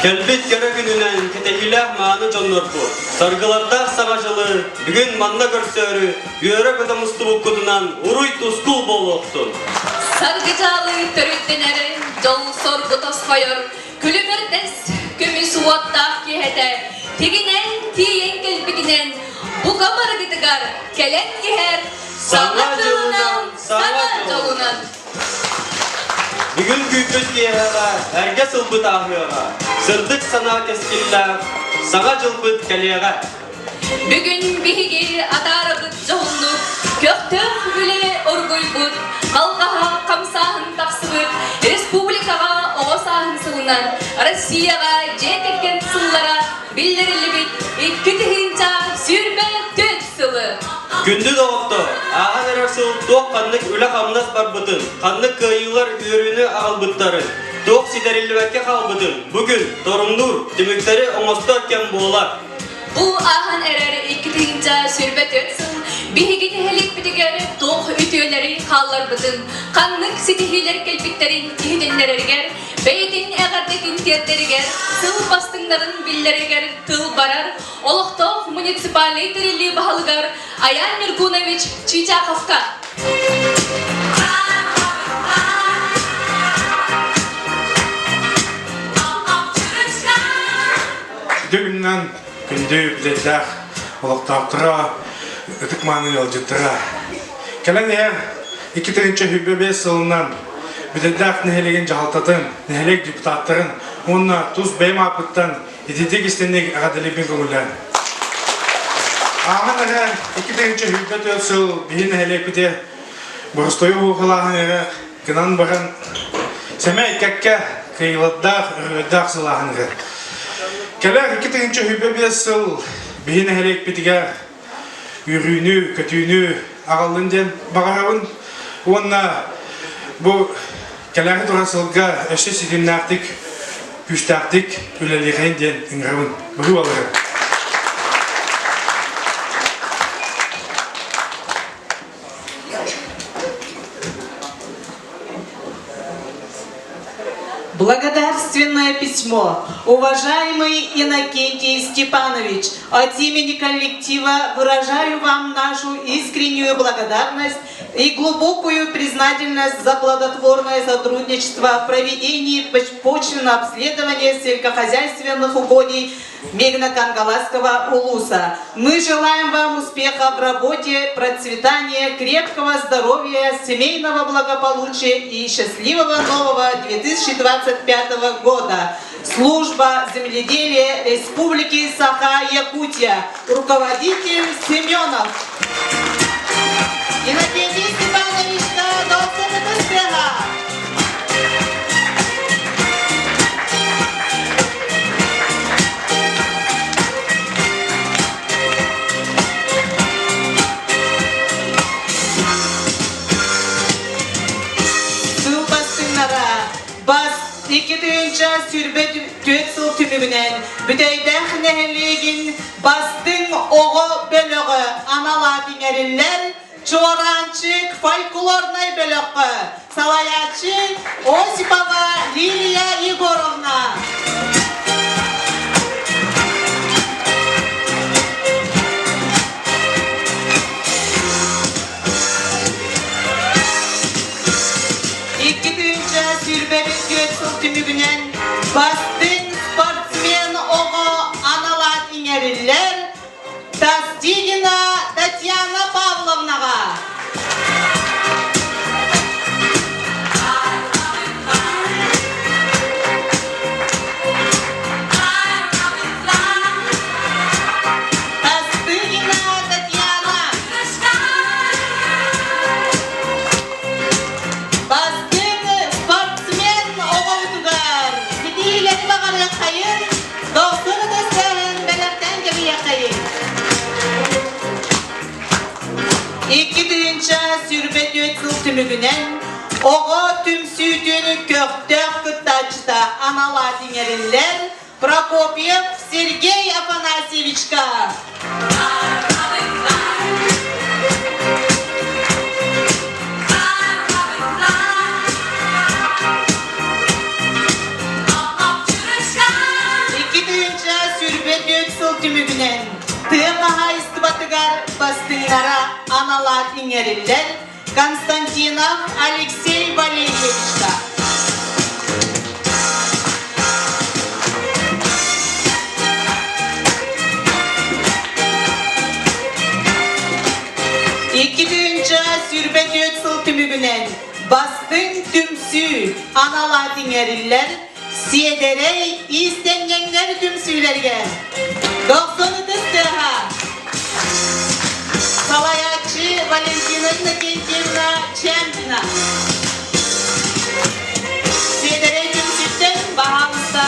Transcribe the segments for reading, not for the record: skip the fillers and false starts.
Кэлбит кэрэ күнүнэн кэтэһиилээх мааны дьоннорбут, саргылардаах саҥа дьылы бүгүн манна көрсөөрү үөрэ-көтө мустубуккутунан уруй-тускул буолуохтун! Саргы-дьаалы төрүттэнэр, дьол-соргу тосхойор, күлүмүрдэс көмүс уоттаах киэһэтэ тигинэн тиийэн кэлбитинэн бука барыгытыгар кэлэн иһэр Саҥа дьылынан, саҥа дьолунан! Бүгүн күүппүт киэһэҕэ эргэ сылбыт ааһыаҕа, сырдык санаа кэскиллээх саҥа дьылбыт кэлиэҕэ. Бүгүн биһиги атаарабыт дьоһуннук, көхтөөх үлэ оргуйбут, халҕаһа хамсааһын тахсыбыт республикаҕа оҕо сааһын сылынан Россияҕа дьиэ кэргэн сыллара биллэриллибит 2024 сылы. Күндү доҕоттор, ааһан эрэр сыл туох ханнык үлэ-хамнас барбытын, ханнык кыайыылар үөрүүнү аҕалбыттарын, туох ситэриллибэккэ хаалбытын бу күн торумнуур, түмүктэри оҥостор кэм буолар. Бу ааһан эрэр 2024 сыл биһиги нэһилиэкпитигэр туох үтүөлэри хаалларбытын, ханнык ситиһиилэр кэлбиттэрин иһитиннэрэригэр, бэйэтин эҕэрдэтин тиэрдэригэр, сыл бастыҥнарын биллэригэр тыл барар олохтоох муниципальнай тэриллии баһылыгар Аян Миргунович Чичаховка. Күндү күндү билэллээх олохтоохторо, ытык-мааны ыалдьыттара. Кэлэн иһэр 2025 сылынан Бүтэйдээх нэһилиэгин дьаһалтатын, нэһилиэк депутаттарын уонна тус бэйэм ааппыттан ититик истинник эҕэрдэлиибин көҥүллээн. Ааһан эрэ 2024 сыл биһи нэһилиэкпитэ боростуойу уһуохалааһын эрэ гынан баран сэмэй кэккэ кыайыылардаах, өрүөрдээх сылааһын эрэ. Кэлэр 2025 сыл биһи нэһилиэкпитигэр үөрүүнү, көтүүнү аҕаллын диэн баҕарабын уонна бу кэлээри турар сылга өссө ситимнээхтик, күүстээхтик үлэлиэхэйин диэн ыҥырабын. Быһыы балары. Благодарственное письмо. Уважаемый Иннокентий Степанович, от имени коллектива выражаю вам нашу искреннюю благодарность и глубокую признательность за плодотворное сотрудничество в проведении почвенного обследования сельскохозяйственных угодий Мегино-Кангаласского улуса. Мы желаем вам успеха в работе, процветания, крепкого здоровья, семейного благополучия и счастливого нового 2025 года. Служба земледелия Республики Саха-Якутия. Руководитель Семенов. Иннокентий Степанович, успеха! Сыл бастыҥнара бас 2024 сыл түмүгүнэн Бүтэйдээх нэһилиэгин бастыҥ оҕо бөлөҕө анал аат иҥэриллэр Чуораанчык фольклорнай бөлөххө салайааччы Осипова Лилия Егоровна. 2024 сыл түмүгүнэн бастыҥ спортсмен оҕо анал аат иҥэриллэр Тастигина Татьяна Павловнаҕа. Тастыгина Татьяна. Бастыҥ спортсмен оҕобутугар ситиһиилэри баҕарыаххайын, Дохсун ытыстааһын бэлэхтээн кэбиһиэххэйиҥ. 2024 сыл түмүгүнэн оҕо түмсүүтүн көхтөөх кыттааччыта анал аат иҥэриллэр Прокопьев Сергей Афанасьевичка. анал аат иҥэриллэр Константинов Алексей Валерьевичка. Икки тыһыынча сүүрбэ түөрт сыл түмүгүнэн бастыҥ түмсүү анал аат иҥэриллэр сиэдэрэй иистэнньэҥнэр түмсүүлэригэр Дохсун ытыс тыаһа Салайааччы Валентина Иннокентьевна Чемпина. Сиэдэрэй түмсүүттэн баһаалыста.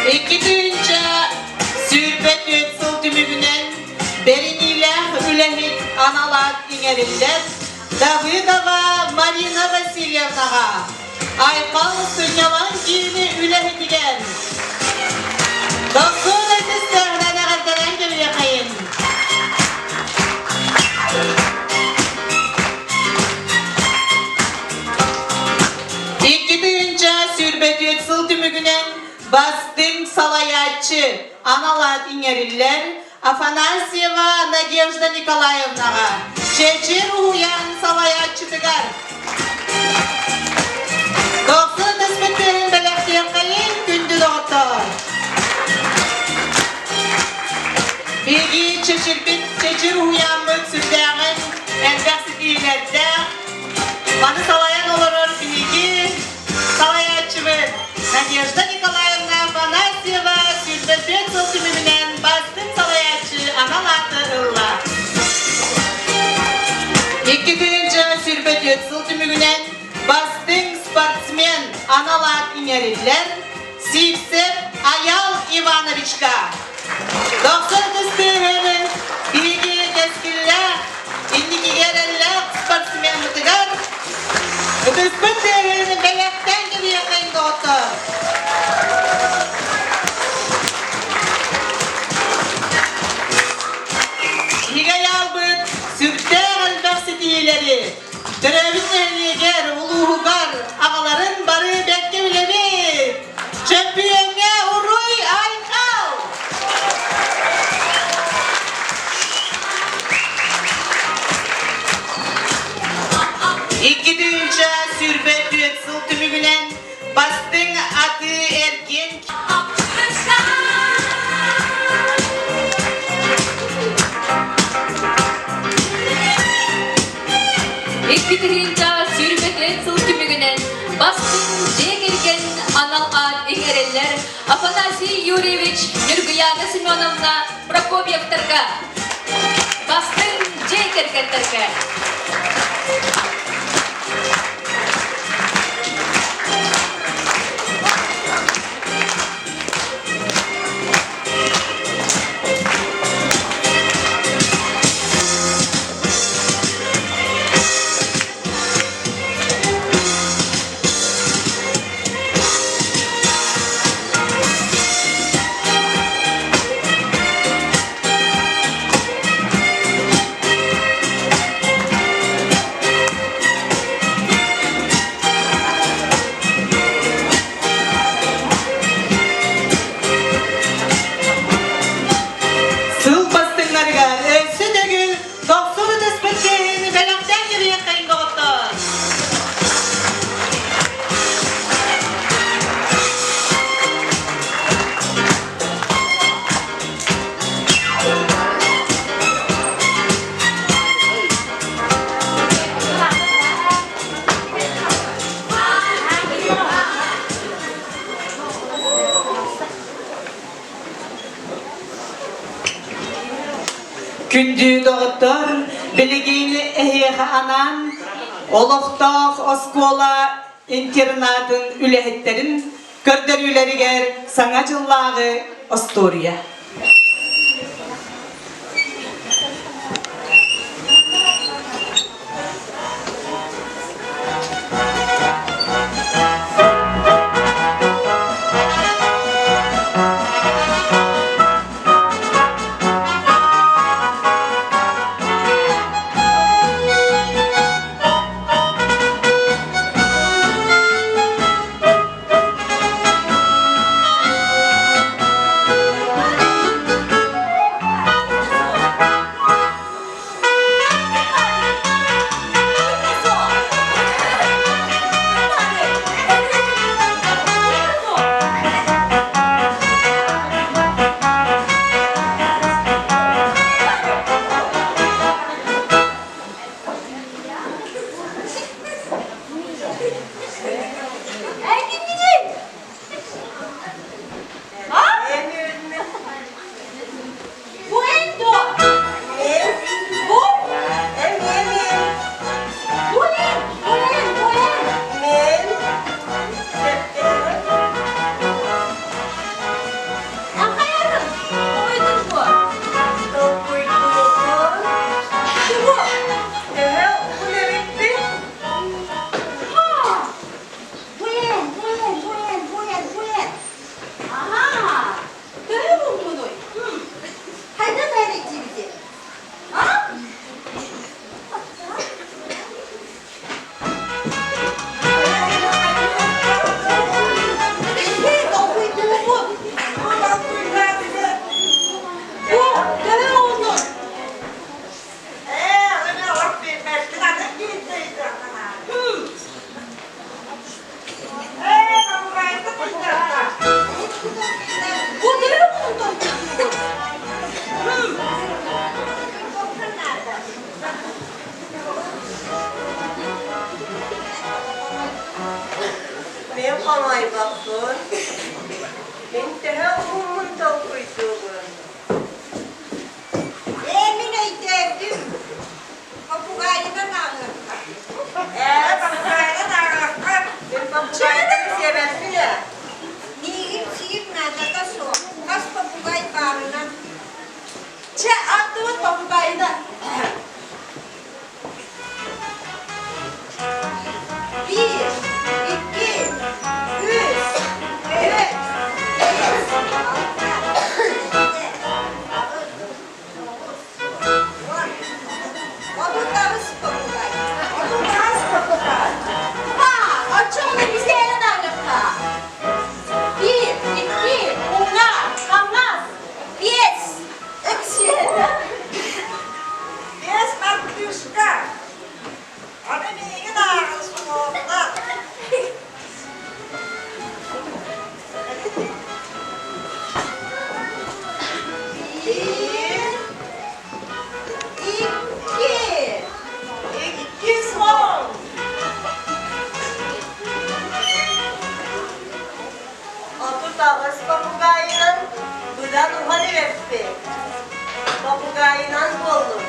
2 124 сыл түмүгүнэн бэриниилээх үлэһит анал аат иҥэриллэр Давыдова Марина Васильевнаҕа Айхал сынньалаҥ киини үлэһитигэр Дохсун ытыстыаһынан эҕэрдэлээн кэбиһиэхэйин. 2 024 сыл түмүгүнэн бастыҥ салайааччы анал аат иҥэриллэр Афанасьева Надежда Николаевнаҕа Чэчир уһуйаан салайааччытыгар Дохсун ытыспыт тыаһын бэлэхтиэххэйин күндү доҕоттоор! Биһиги чэчирбит чэчир уһуйааммыт сүрдээҕин элбэх ситиһиилэрдээх, маны салайан олорор биһиги Салайааччыбыт Надежда Николаевна Афанасьева 24 сыл түмүгүнэн бастыҥ салайааччы анал ааты ылла. 2 124 сыл түмүгүнэн бастыҥ спортсмен анал аат иҥэриллэр Сивцев Аял Ивановичка. Дохсун түстүүһүн биһиги кэскиллээх, инникигэ эрэллээх спортсменмытыгар ытыспыт тыаһын бэлэхтээн кэбиһиэххэйин доҕоттоор. Биһиги айаалбыт сүрдээх элбэх ситиһиилэри төрөөбүт нэһилиэгэр, улууһугар аҕаларын бары бэркэ билэбит. Чөмпүйүөҥҥэ уруй айхал! 2 124 сыл түмүгүнэн бастыҥ атыы эргиэн 2 124 сыл түмүгүнэн бастыҥ дьиэ кэргэн анал аат иҥэрэллэр Афанасий Юрьевич, Нюргуяна Семеновна Прокопьевтарга, бастыҥ дьиэ кэргэттэргэ. Сыл бастыҥнарыгар өссө төгүл дохсун ытыспыт киһини бэлэхтээн кэбиһиэххэйин доҕоттоор! Күндү доҕоттор, билигин эһиэхэ анаан олохтоох оскуола интернатын үлэһиттэрин көрдөрүүлэригэр Саҥа дьыллааҕы остуоруйа. Мен Ахайарым, ойдун буо. Толкуйдуубун. Тугу? Төһө уһун эбиппин? Ха! Буэн, буэн, буэн, буэн, буэн. Аха! Төһө уһуннунуй? Хайдах эрэйдиибитий? А? Толкуйдуубун. Бу, төһө уһуннун? Бу төһө уһуннун толкуйдуубун? Мен хомойбоппун. Мин төһө уһуммун толкуйдуубун. Ээ, мин өйдөөтүм. Попугайынан ааҕыахха. Ээ, попугайынан ааҕыахха. Мин попугайдан сиэбэппин ээ. Миигин сиир наадата суох. Хас попугай баарынан. Чэ, аттыбыт попугайынан. Биир, икки, үс, түөрт, биэс, алта, сэттэ, аҕыс, тоҕус, уон. 38 попугай. 38 попугай. Ха, оччоҕуна бисээрин ааҕыахха. Биир, икки, уҥа, хаҥас, Биэс. Өксүө. Биэс мартышка. Аны миигин ааҕын суһуохтар. Биир, икки. Икки слон. 38 попугайынан быдан уһан эбэппин. Попугайынан буоллум.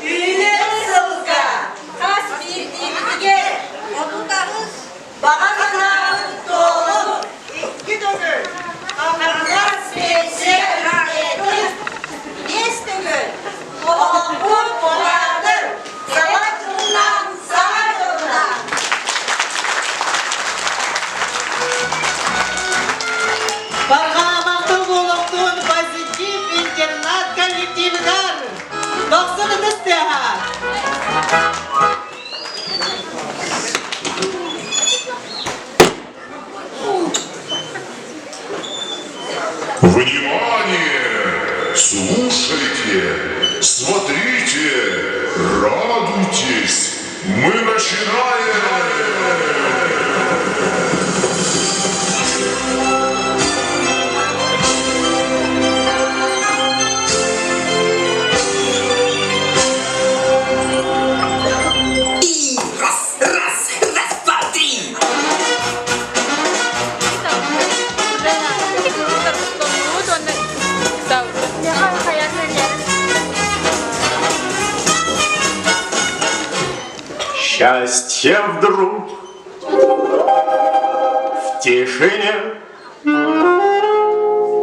Үүнэр сылга Хас биирдиибитигэр 38 баҕа санаабыт туолун икки төгүл хаҥас биэсэ Биэс төгүл олохпут улаатыр саҥа дьылынан саҥа дьылынан Барҕаамахтал буолуохтун позитив интернат коллективыгар! Дохсун ытыс тыаһа! Внимание! Слушайте, смотрите, радуйтесь! Мы начинаем! Раз, раз, раз, два, три. Счастье вдруг в тишине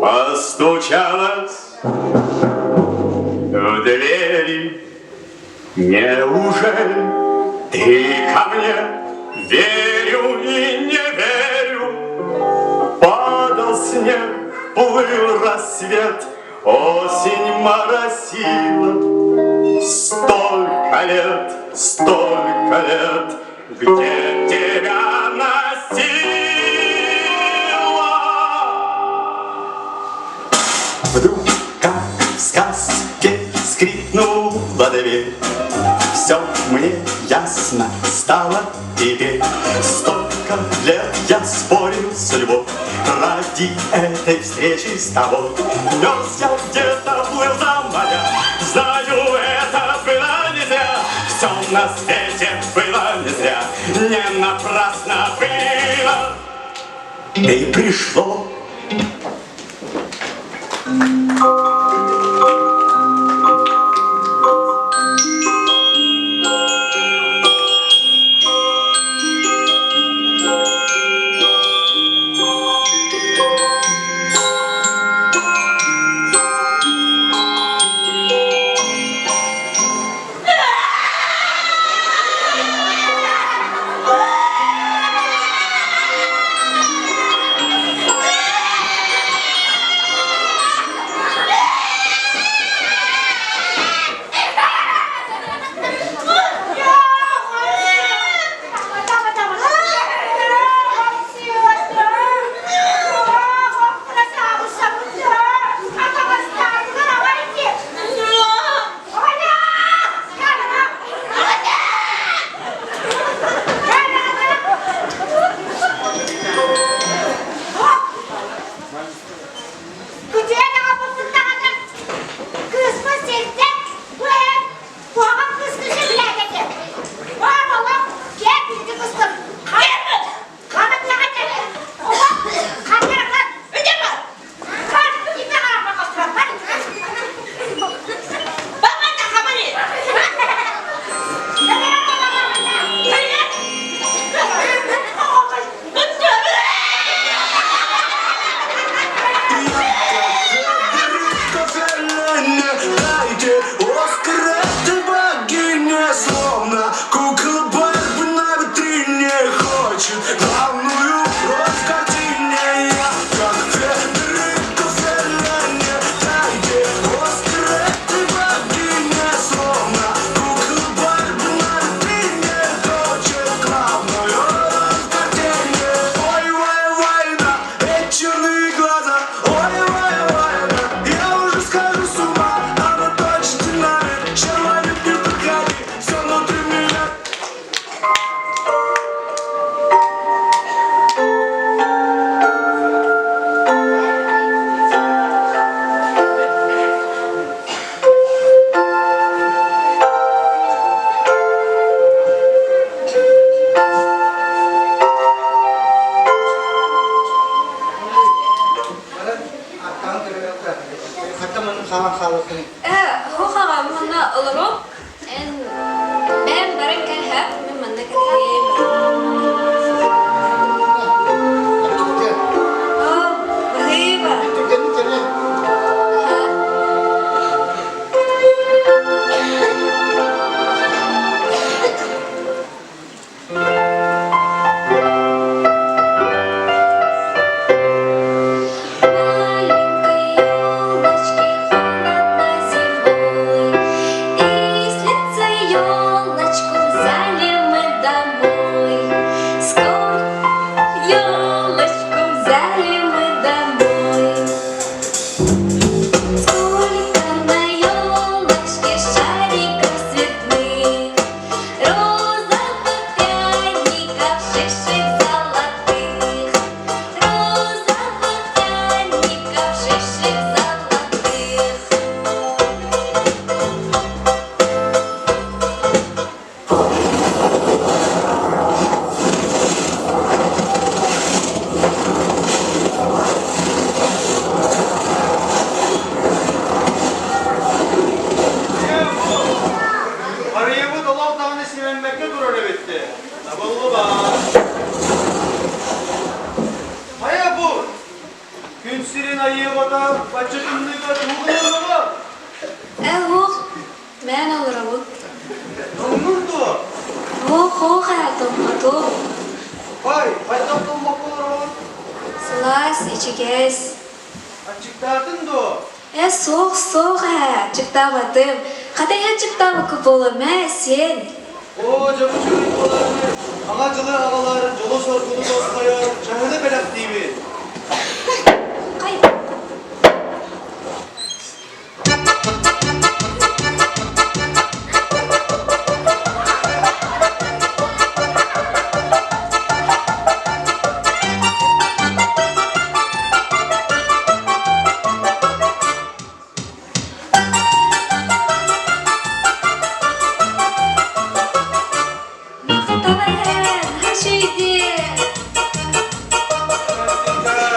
постучалось в двери. Неужели ты ко мне верю и не верю? Падал снег, плыл рассвет, осень моросила. Столько лет, столько лет, где тебя носила? Вдруг, как в сказке, скрипнула дверь. Все мне ясно стало теперь. Столько лет я спорил с любовь Ради этой встречи с тобой. Нес я где-то плыл за моря, Знаю, это было не зря. Все на свете было не зря, Не напрасно было. И пришло. олоруом. Эн бэйэм баран кэлһэп, мин манна кэлиэм. Оо, баһыыба. Маленькой елочке холодно зимой, И с лица елочку взяли мы домой. Сколько елочку взяли мы домой. Сколько на елочке шариков цветных, Розовых пряников, шишек золотых, Розовых пряников, шишек золотых. Арыйыбыт олох даҕаны симэммэккэ турар эбит Табыллыбат. Хайа бу? Күн сирин айыыбата бачча тымныыга тугу гыныаҕа? Э, уох, Мэн олоробут. Тоҥнур дуо? Ох, ох, тоҥмотум. Хай, хайдах тоҥмокко олороҕун? Сылаас, ичигэс. Аччыктаатын дуо? Э, суох, суох ээ, аччыктаабатым. Хата иһэ аччыктаабыкка буолуом ээ, сиэн. Оо, дьэ бу үчүгэй буолаары, аҕа дьылы аҕалар, дьолу-соргуну тосхойор, чаһыны бэлэхтиибит. Хай, Махтал эһэм, үчүйдүн.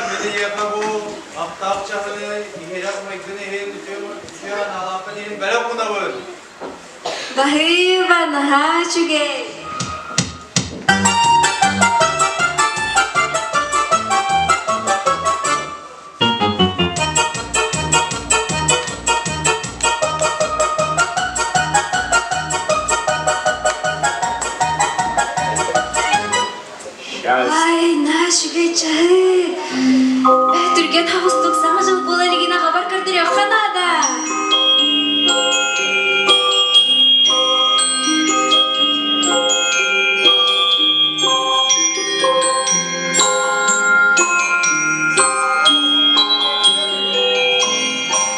Медиэхэ бу аптаах чаһыны иһирэх майгын иһин үтүө анаалааххын иһин бэлэх уунабын. Баһыыба, наһаа үчүгэй. Ай, наһаа үчүгэй чаһы. Бээ, түргэн хаҕыстык саҥа дьыл буола илигинэ хабар көрдөрүөххэ наада.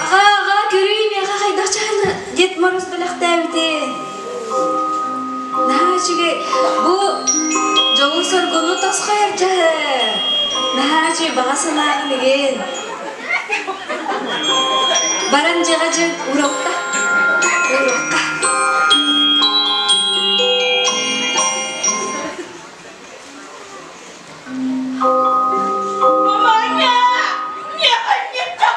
Аҕа, аҕа, көрүүй, миэхэ хайдах чаһыны Дед Мороз бэлэхтээбитин. Наһаа үчүгэй. Бу дьолу-соргуну тосхойор чаһы. Наһаа үчүгэй баҕа санааҕын игин. Баран дьиэҕэ дьэ уруокка. Уруокка. Маманя! Не надо!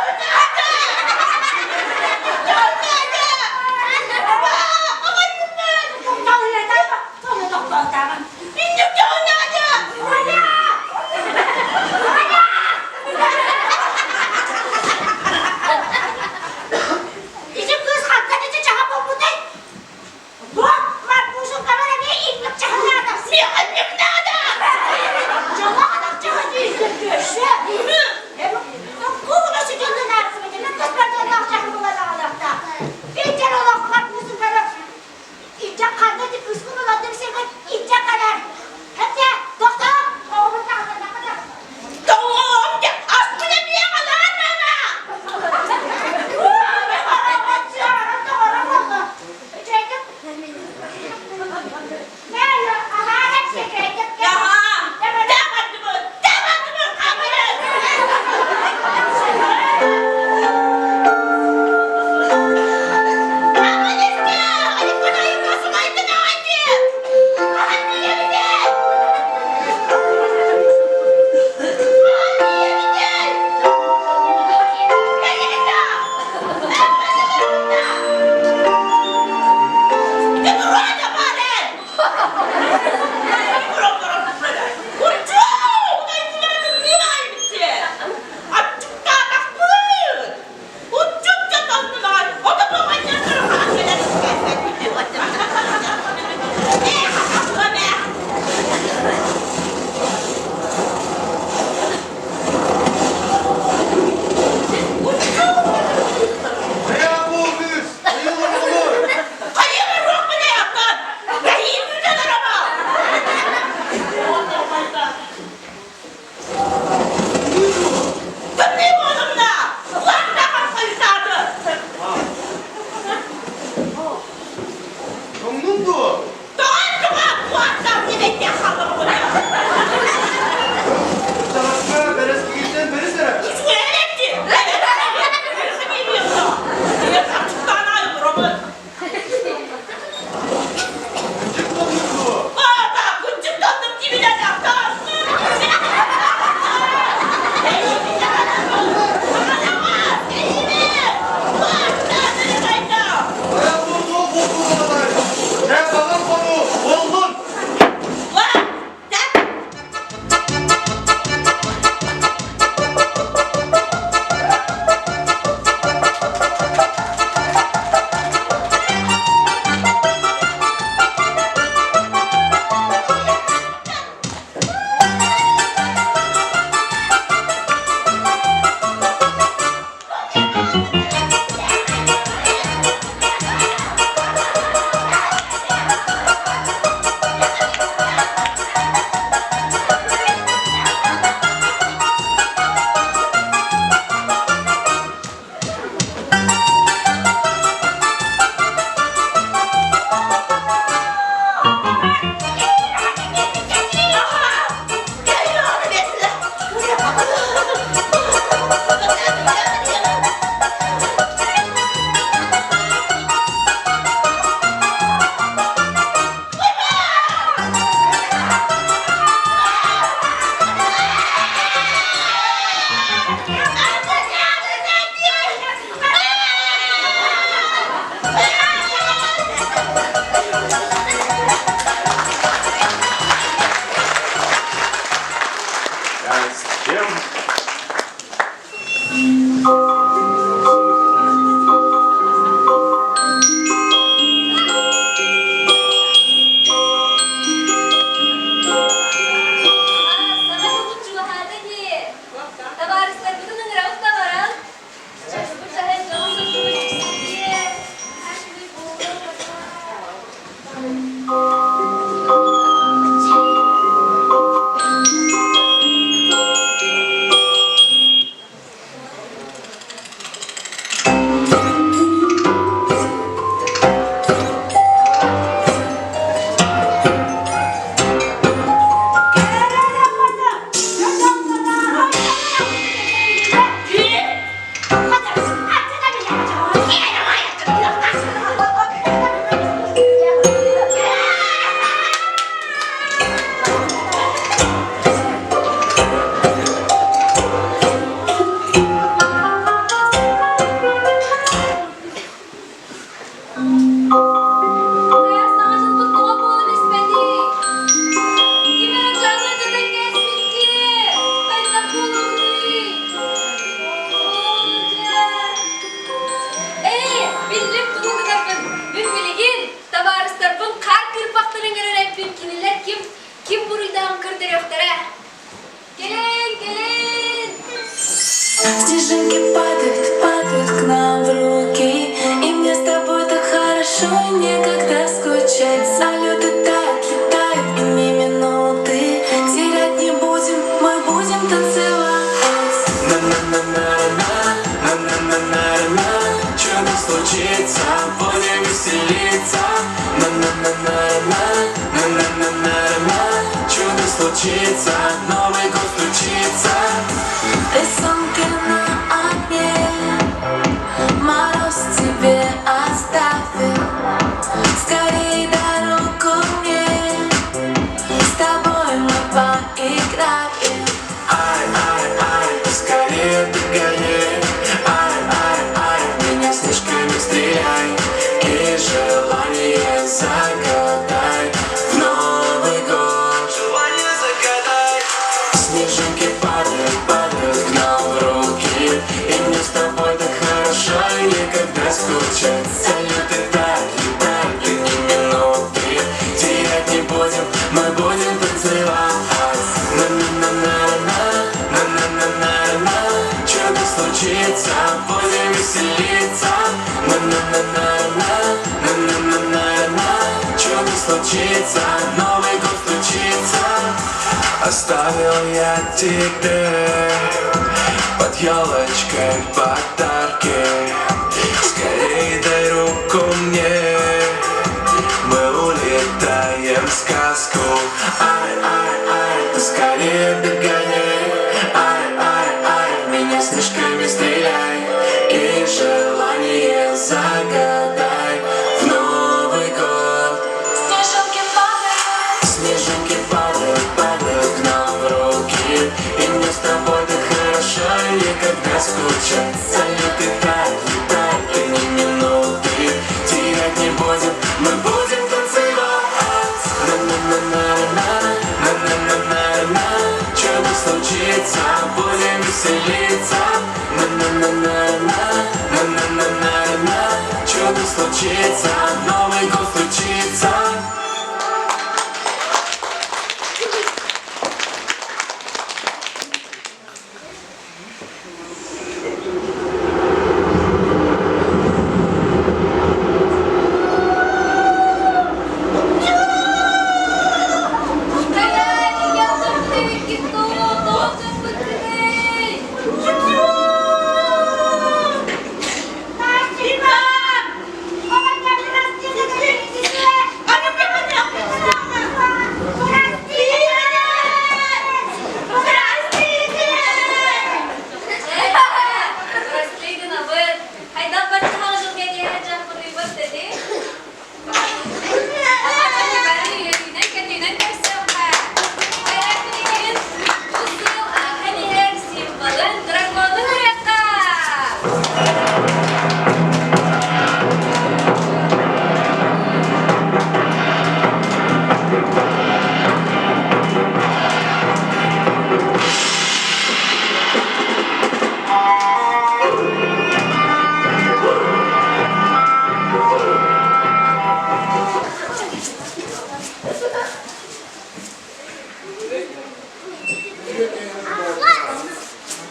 Хайа саҥа дьылбыт тоҕо буолан испэтий? Ким эрэ дьаҥы дьатан кээспиттии! Хайдах буолуоҕуй? Оо, дьэ! Ээ, биллим тугу гынарбын. Мин билигин табаарыстарбын хаар кыырпахтарын ыҥырар эппин кинилэр ким ким буруйдааҕын көрдөрүөхтэрэ. Кэлин, кэлин! Снежинки падают, падают к нам в руки И мне с тобой так хорошо, некогда скучать Салюты тают, летают, и ни минуты Терять не будем, мы будем танцевать На-на-на-на-на, на-на-на-на-на Чудо случится, будем веселиться На-на-на-на-на, на-на-на-на-на Чудо случится, Новый год случится Рисунки на окне Мороз тебе оставил Скорей дай руку мне С тобой мы поиграем Ай, ай, ай, скорее догоняй Ай, ай, ай, меня снежками стреляй И желание загадай В Новый год Желание загадай Снежинки падают, падают к нам в руки И мне с тобой так хорошо и никогда скучать Салюты тают, летают, и ни минуты Терять не будем, мы будем танцевать На-на-на-на-на, на-на-на-на-на Чудо случится, будем веселиться На-на-на-на-на, на-на-на-на-на Чудо случится, Новый год случится Оставил я тебе под елочкой подарки Скорей дай руку мне Мы улетаем в сказку Ай, ай, ай, ты скорее догоняй Ай, ай, ай, в меня снежками стреляй И желание загадай В Новый год Снежинки падают Снежинки падают, падают к нам в руки И мне с тобой так хорошо, и никогда скучать Салюты тают, летают, и ни минуты Терять не будем, мы будем танцевать На-на-на-на-на, на-на-на-на-на Чудо случится, будем веселиться На-на-на-на-на, на-на-на-на-на Чудо случится, Новый год случится Хайа, ялтыр тоҕо дьоппуттунуй? Прости гынабыт. Хайдах баччаҕа дьылга киэһэ дьахпытыйбат дэти? Бары үөрүүнэн-көтүүнэн көрсүөххэ. Хайа билигин бу сыл ааһан иһэр символын дракону көрүөххэ!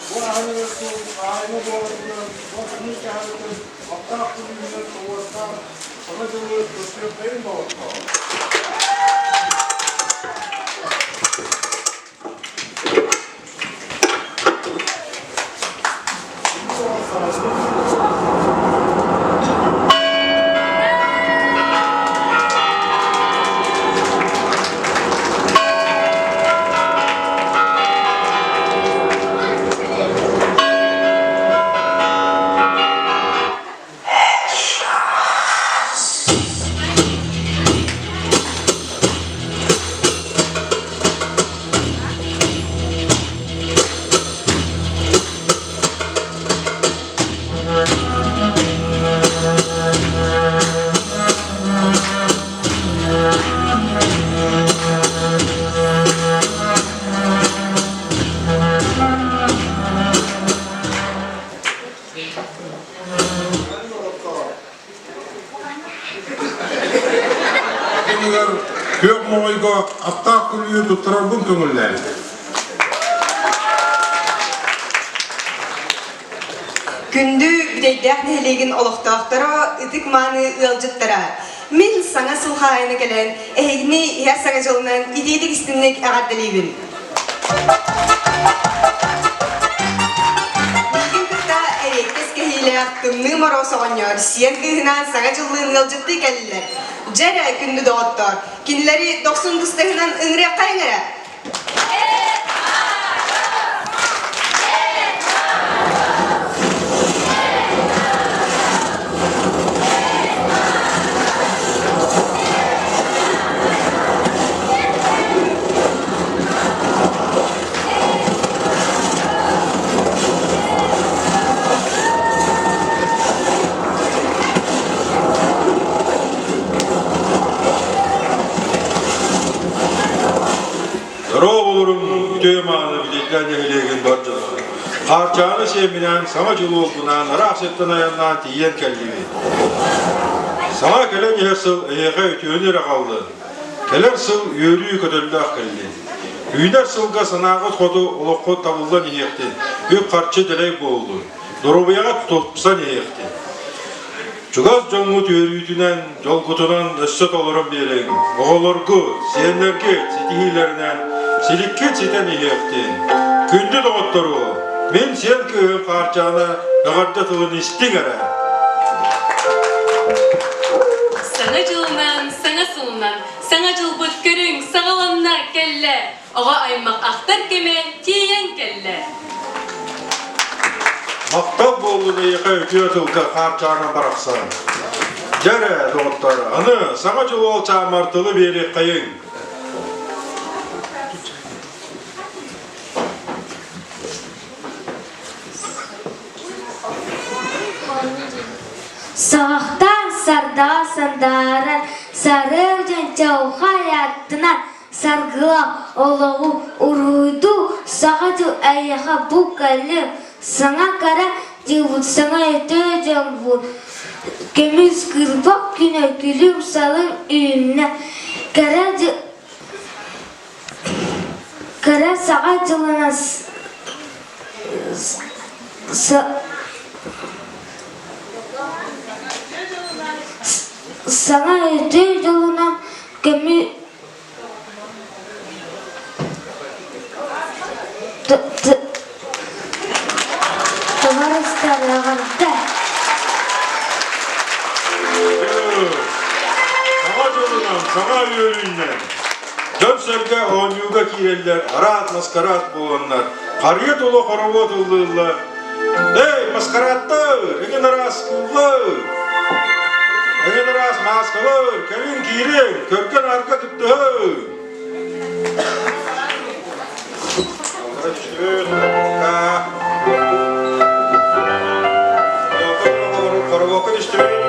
Бу аһыныгас суол хаайма буоларынан уонна кыһалҕатын уоттаах күлүүһүнэн тоҕуостаан Саҥа дьылы көрсүөххэйин доҕоттоор! Күнүгэр күөх моҕойго аттаах күлүүһү туттарарбын көҥүллээн. Күндү Бүтэйдээх нэһилиэгин олохтоохторо, ытык-мааны ыалдьыттара! Мин саҥа сыл хаайына кэлэн, эһигини иһэр саҥа дьылынан итиитик истинник эҕэрдэлиибин! Миигин кытта эриэккэс кэһиилээх Тымныы Моруос оҕонньор сиэн кыыһынаан саҥа дьыллыын ыалдьыттыы кэллилэр. Дьэ эрэ, күндү доҕоттоор, кинилэри дохсун быстыһынан ыҥырыаххайыҥ эрэ! Дорооболорум үтүө мааны Бүтэйдээн нэһилиэгин бар дьоно. Хаарчааны сиэмминээн саҥа дьыл уолбунаан ыраах сиртэн айаннаан тиийэн кэллибит. Саҥа кэлэн иһэр сыл эһиэхэ үтүөнү эрэ хааллын. Кэлэр сыл үөрүү көтөллөөх кэллин. Үүнэр сылга санааҕыт хоту олоххут табыллан иһиэхтин, үп-харчы дэлэй буоллун, доруобуйаҕыт тупсан иһиэхтин. Чугас дьоҥҥут үөрүүтүнэн, дьолгутунан өссө толорон биэриҥ. Оҕолоргут, сиэннэргит ситиһиилэринэн силиккит ситэн иһиэхтин. Күндү доҕоттору, мин сиэн кыыһым Хаарчаана эҕэрдэ тылын истиҥ эрэ. Саҥа дьылынан, саҥа сылынан, саҥа дьылбыт көрүҥ саҕаланна кэллэ, оҕо аймах ахтар кэмэ тиийэн кэллэ. Махтал буоллун эйиэхэ үтүө тылга хаарчаана барахсан. Дьэ эрэ, доҕоттор, аны саҥа дьыл уол чаамар тылы биэриэххэйиҥ. Саҕахтаан сардаҕа сандааран, сарыал дьон чаухай аттынан саргылаах олоҕу уруйдуу саҥа дьыл эйиэхэ бу кэллим, саҥа кэрэ дьылбыт саҥа үтүө дьолбут көмүс кырбах күнэ күлүм-салым үүннэ, кэрэ Кыра саҕа дьылынан саҥа үтүө дьолунан көмү товарыстар эҕэрдэ Саҥа дьолунан, саҥа үөрүүнэн дьон-сэргэ оонньууга киирэллэр, араас маскараат буоланнар, харыйа тула хоровод ыллыыллар. Эй, маскарааттар, эҥин араас кууллар, эҥин араас мааскалар, кэлин киириҥ, көргөн-арга кыттыһыҥ. Хороводка түстүбүт.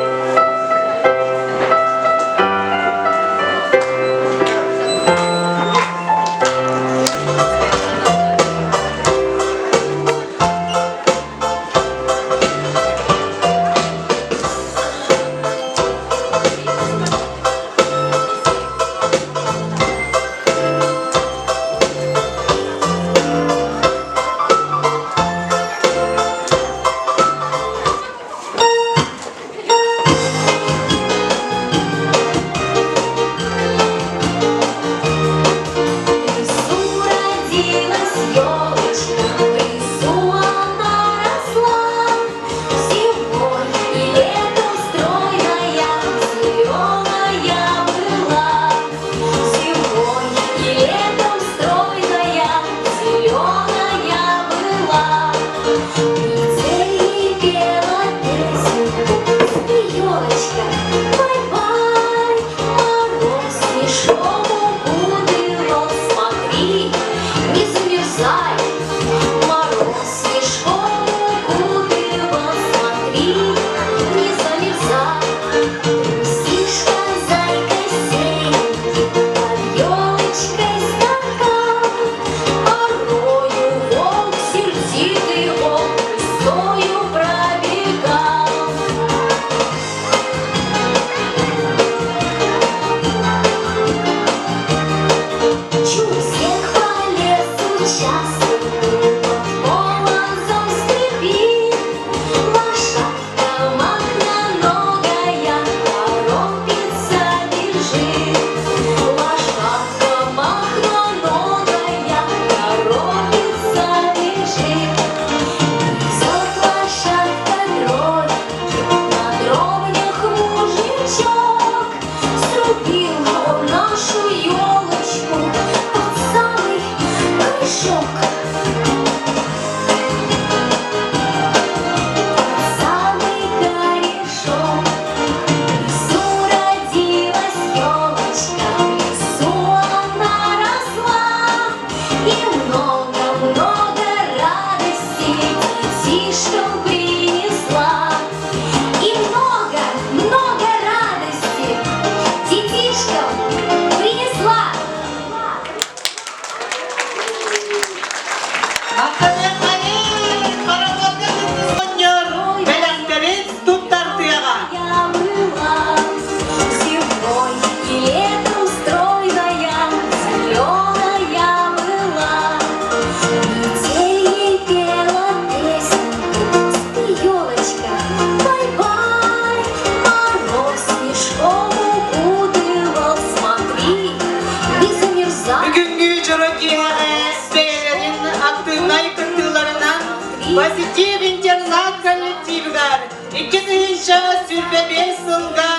Позитив интернат коллективыгар 2025 сылга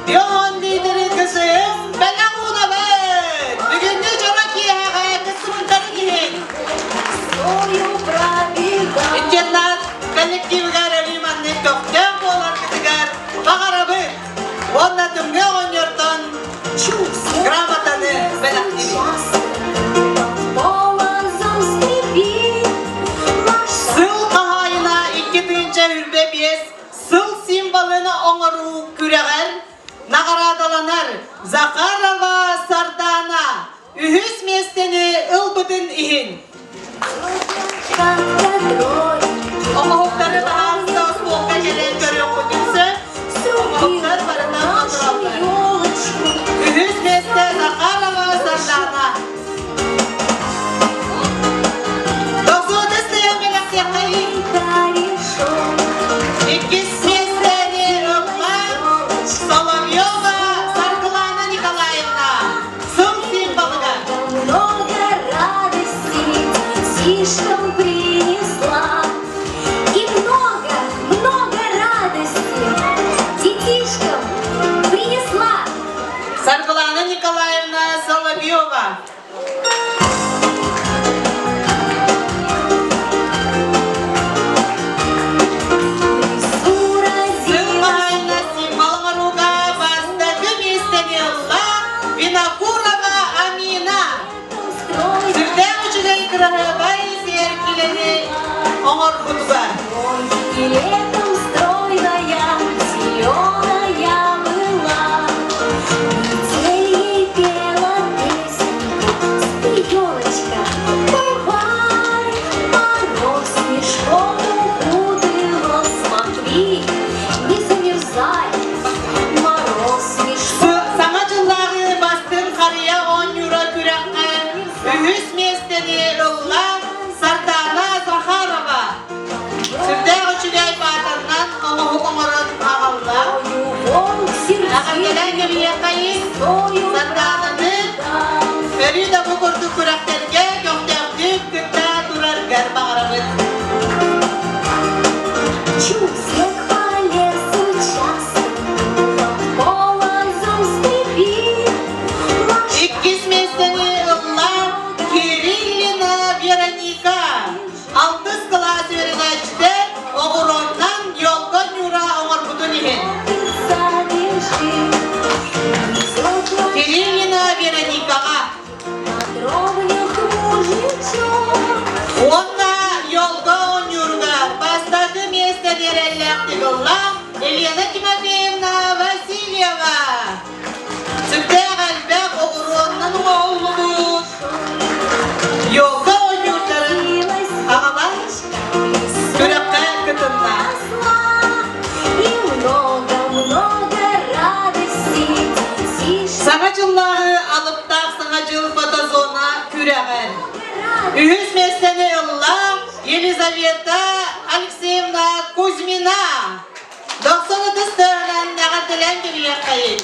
Бион лидери КСМ бэлэх уунабыт! Бүгүҥҥү дьоро киэһэҕэ кыттыбыттарын иһин Интернат коллективыгар өрүү маннык көхтөөх буоларгытыгар баҕарабыт уонна тымныы оҕонньортон грамотаны бэлэхтиибит. Сыл хаһаайына 2025 сыл символын оҥоруу күрэҕэр наҕараадаланар Захарова Сардаана үһүс миэстэни ылбытын иһин Оҥоһуктары баһаалыста остуолга кэлэн көрүөххүтүн сөп. Оҥоһуктар барыта толороллор. Үһүс миэстэ Захарова Сардаана. Дохсуотус тыйан бэлэхтиэххэйиҥ. Иккис миэстэни ылла Соловьева Саргылана Николаевна. Сыл символыгар. Много радости детишкам принесла. И много, много радости детишкам принесла. Саргылана Николаевна Соловьева. Сыллаһайна символ оҥорууга бастакы миэстэни ылла Винокурова Амина. Сүрдээх үчүгэй кыраһыабай сиэркилэни оҥорбутугар. Летом стройная, зеленая была, Метель ей пела песенку, Спи, елочка, давай, Мороз снежком укутала, смотри, не замерзай, Мороз снежком Саҥа дьыллааҕы бастыҥ харыйа оонньуура күрэххэ үһүс миэстэни ылла Сардаана Захарова. Сүрдээх үчүгэй баатаннан оҥоһук оҥорон аҕалла. Эҕэрдэлээн кэбиһиэххэйиҥ Сардаананы өрүү да бу курдук күрэхтэргэ көхтөөхтүк кытта тураргар баҕарабыт. Снег по лесу часто под полозом скрипит. Иккис миэстэни ылла Кириллина Вероника. Алтыс кылаас үөрэнээччитэ оҕуруоннан елка ньуура оҥорбутун иһин. Кириллина Вероникаҕа. Уонна елка оонньууругар бастакы миэстэ биэрэллээхтик ылла Елена Тимофеевна Васильева. Сүрдээх элбэх оҕуруоннан оҥоһуллубут елка оонньуурдарын аҕалан күрэххэ кытынна. Саҥа дьыллааҕы алыптаах Саҥа дьыл фотозона күрэҕэр үһүс миэстэни ылла Елизавета Алексеевна Кузьмина. Дохсун ытыс тыаһынан эҕэрдэлээн кэбиһиэххэйиҥ.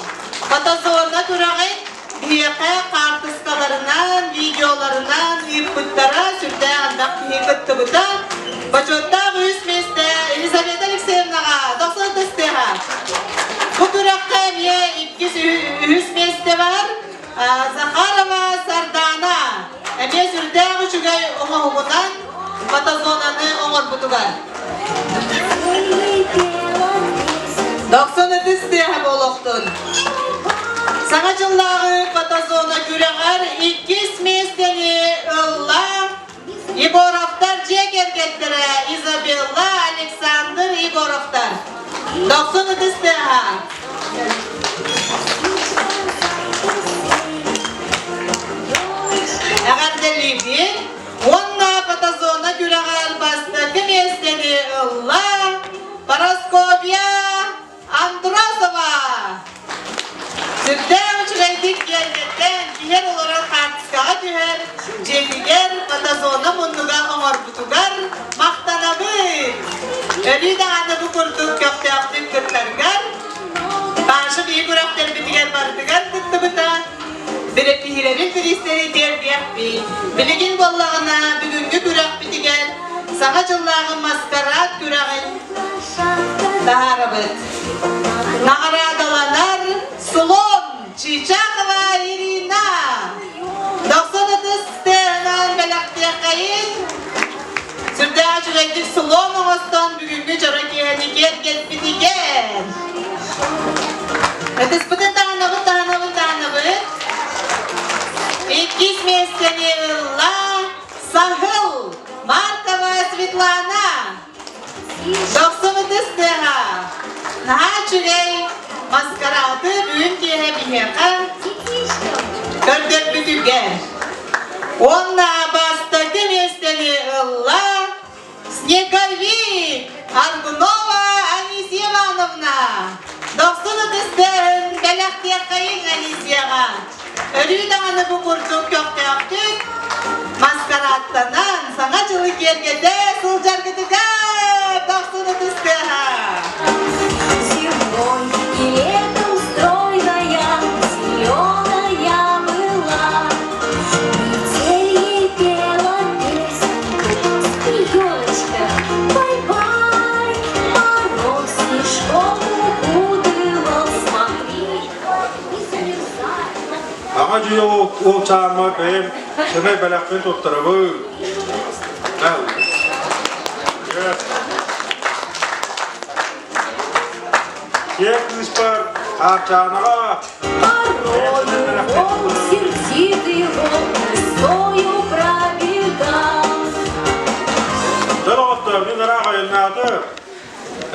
Фотозона күрэҕин биһиэхэ хаартыскаларынан, видеоларынан ыыппыттара сүрдээх элбэх киһи кыттыбыта. Бочуоттаах үс миэстэ Елизавета Алексеевнаҕа дохсун ытыс тыаһа. Бу күрэххэ эмиэ иккис, үһүс миэстэ бар. Захарова Сардаана эмиэ сүрдээх үчүгэй оҥоһугунан фотозонаны оҥорбутугар. Дохсун ытыс тыаһа буолуохтун. Саҥа дьыллааҕы фотозона күрэҕэр иккис миэстэни ылла Егоровтар дьиэ кэргэттэрэ Изабелла, Александр Егоровтар. Дохсун ытыс тыаһа. Эҕэрдэлиибин уонна фотозона күрэҕэр бастакы миэстэни ылла Парасковья Андросова! Сүрдээх үчүгэйдик киэргэттэн, киһи олорор хаартыскаҕа түһэр, дьиэтигэр фотозона муннуга оҥорбутугар махтанабыт! Өрүү даҕаны бу курдук көхтөөхтүк кыттаргар, Паша биһи күрэхтэрбитигэр барытыгар кыттыбыта, бириистэри тиэрдиэхпит. Билигин буоллаҕына бүгүҥҥү күрэхпитигэр. Саҥа дьыллааҕы маскараат күрэҕин таһаарабыт. Наҕараадаланар Слон Чичахова Ирина. Дохсун ытыс тыаһынан бэлэхтиэххэйин. Сүрдээх үчүгэйдик слон оҥостон бүгүҥҥү дьоро киэһэни киэргэппитигэр. Ытыспытын таһынабыт, таһынабыт, таһынабыт. Иккис миэстэни ылла Саһыл Маркова Светлана. Дохсун ытыс тыаһа. Наһаа үчүгэй маскарааты бүгүн киэһэ биһиэхэ көрдөрбүтүгэр. Уонна бастакы миэстэни ылла Снеговик Аргунова Анисия Ивановна. Дохсун ытыс тыаһын бэлэхтиэххэйиҥ Анисияҕа. Өрүү даҕаны бу курдук көхтөөхтүк маскарааттанан саҥа дьылы киэргэтэ сылдьаргытыгар дохсун ытыс тыаһа. Зимой и летом стройная, зеленая была. Метель ей пела песенку, Елочка, бай-бай, мороз снежком укутывал, смотри, не замерзай. Аҕа дьиэ ол чааммар бэйэм сэмэй бэлэхпин туттарабын. Дьиэ кыыспар Хаарчаанаҕа Порою он сердитый волк рысою пробегал. Дьон оҕоттор, мин ыраах айаннаатым.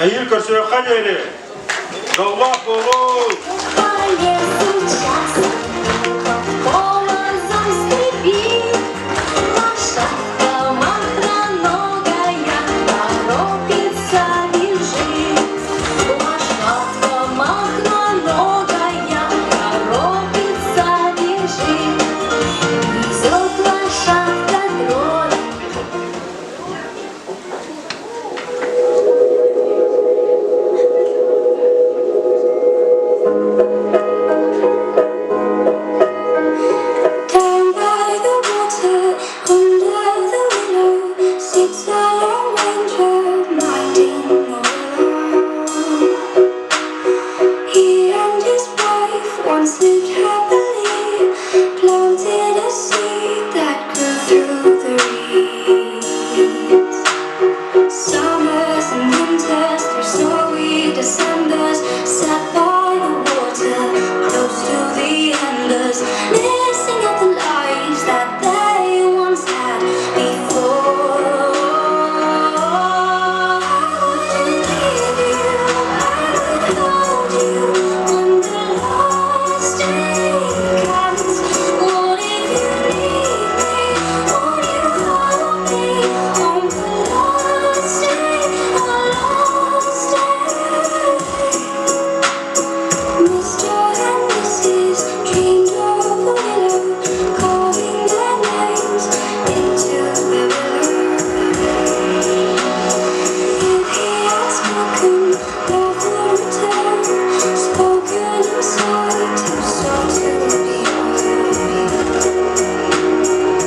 Эйиил көрсүөххэ диэри. Дьоллоох буолуу! По лесу часто под полозом скрипит Лошадка махроногая торопится бежит. Лошадка махроногая торопится бежит. Везет лошадка трое. Down by the water, under the willow, sits a lone ranger minding the willow. He and his wife once lived happily, planted a seed that grew through the reeds. Summers and winters through snowy Decembers, sat by the water, close to the embers, missing out the lives that they once had before. I wouldn't leave you, I would hold you when the last day comes. What if you need me? Won't you hold me on the last day, the last day? Mr. and Mrs. dreamed of a willow, calling their names into the willow. If he had spoken, love would return, spoken inside too soon to be heard.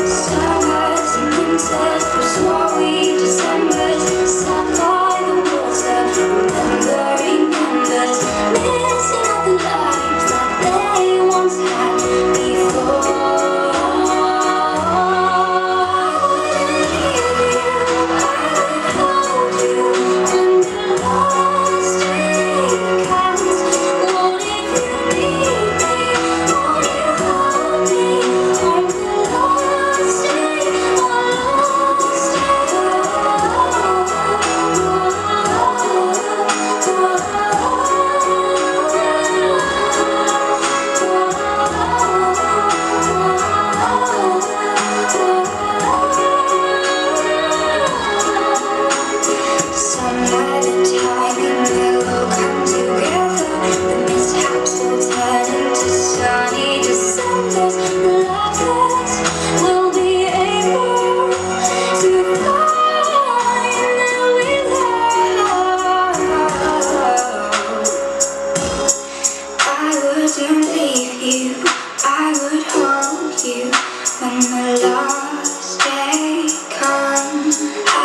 Summers and winters through snowy Decembers, sat by the water, remembering numbers, missing out the lives that they once had before. I wouldn't leave you, I would hold you when the last day comes. What if you need me? Won't you hold me on the last day, the last day? Somewhere the tide and willow come together. The mishaps will turn into sunny Decembers. The lovers will be able to find that we love. I wouldn't leave you, I would hold you when the last day comes. I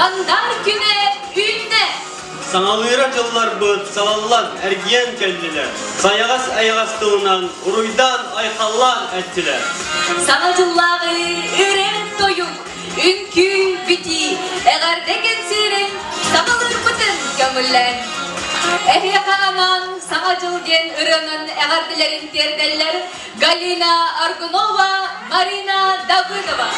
Сандар күнэ үүннэ! Саҥалыыра дьылларбыт салаллан эргийэн кэллилэр, сайаҕас эйэҕэс тылынан уруйдаан-айхаллаан эттилэр. Саҥа дьыллааҕы үрэн тойук, үҥкүү битии, эҕэрдэ кэнсиэрин саҥалыырбытын көҥүллээн. Эһиэхэ анаан Саҥа дьыл диэн ырыанан эҕэрдэлэрин тиэрдэллэр Галина Аргунова, Марина Давыдова.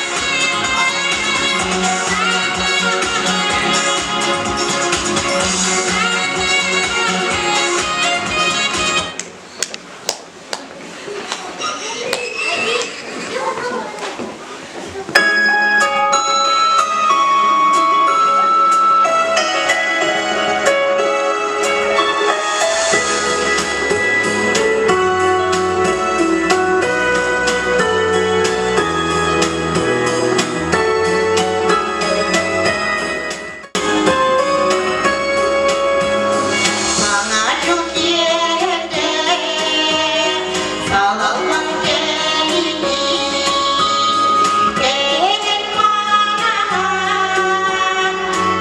Саҥа дьыл киэһэтэ салаллан кэлиий, кэлин манаһан,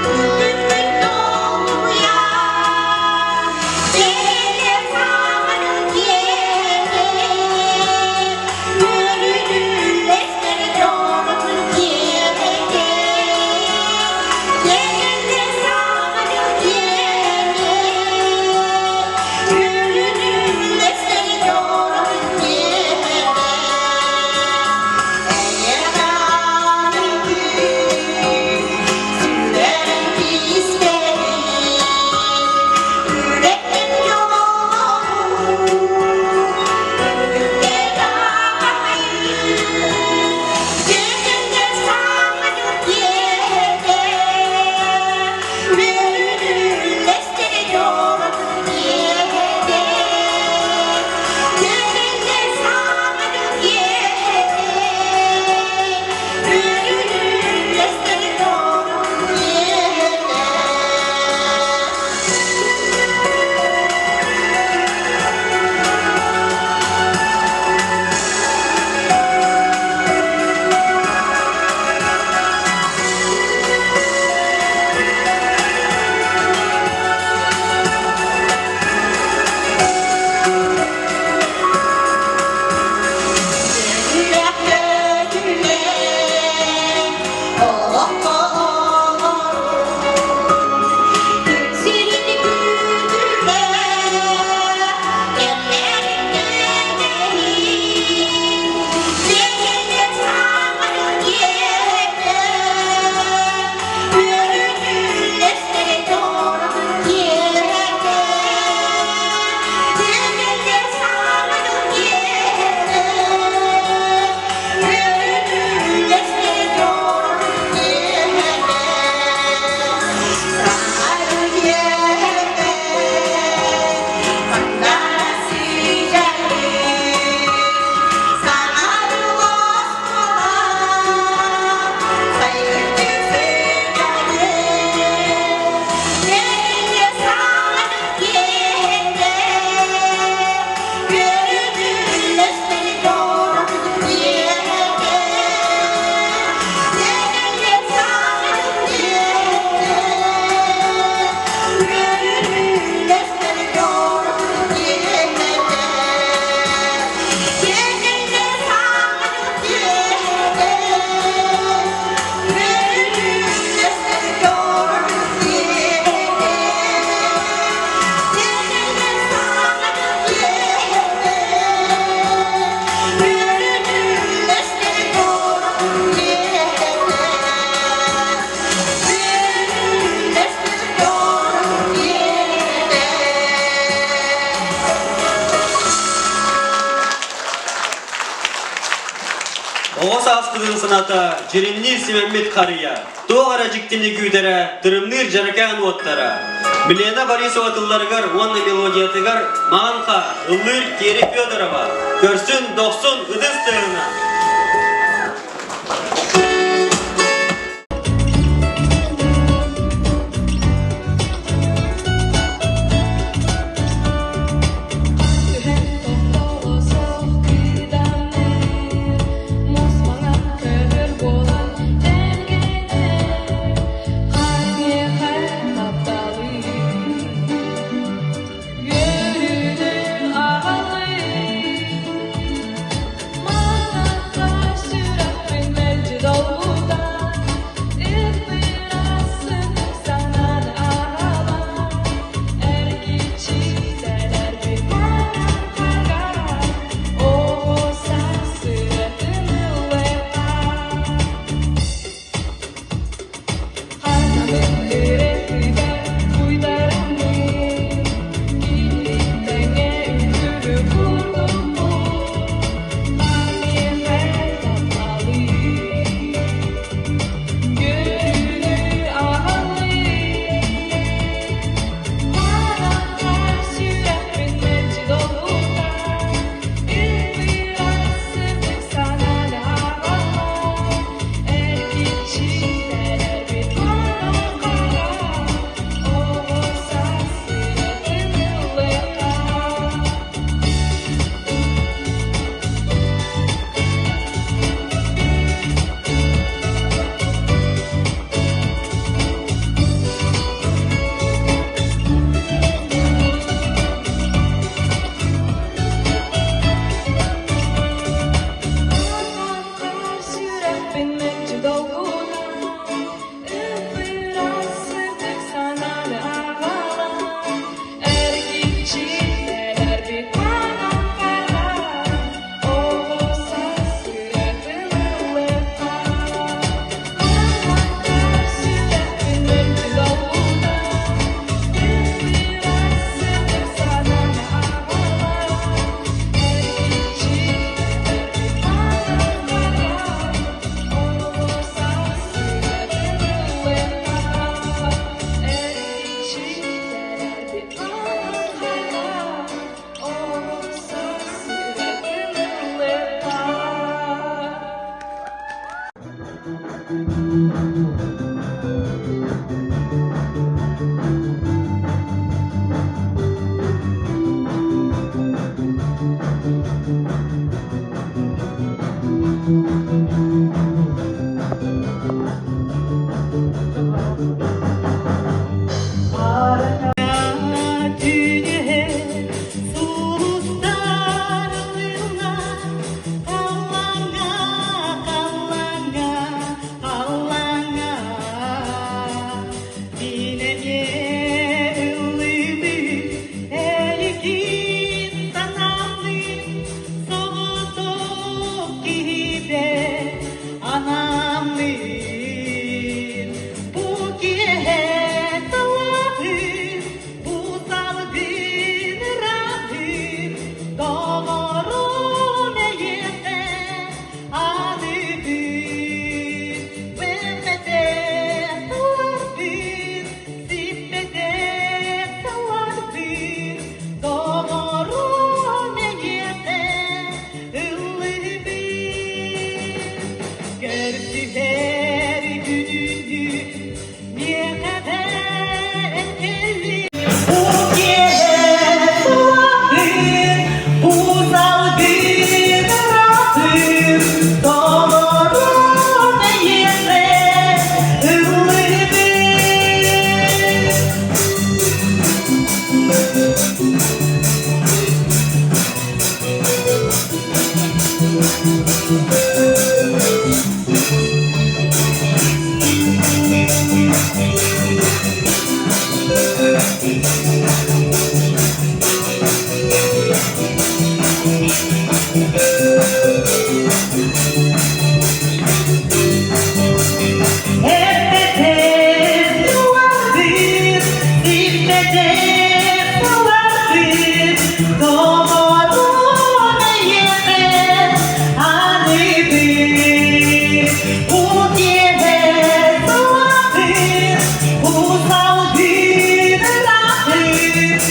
күлүкпүт долгуйа, кэлэр саҥа дьыл киэһэтэ, үөрүүлэстэр дьолбут киэһэтэ. Оҕо сааспытын саната дьиримниир симэммит харыйа, туох эрэ дьиктини күүтэрэ, тырымныыр дьэрэкээн уоттара. Милена Борисова тылларыгар уонна мелодиятыгар Маанха, ыллыыр Кири Федорова, көрсүн, дохсун, ытыс тыаһына.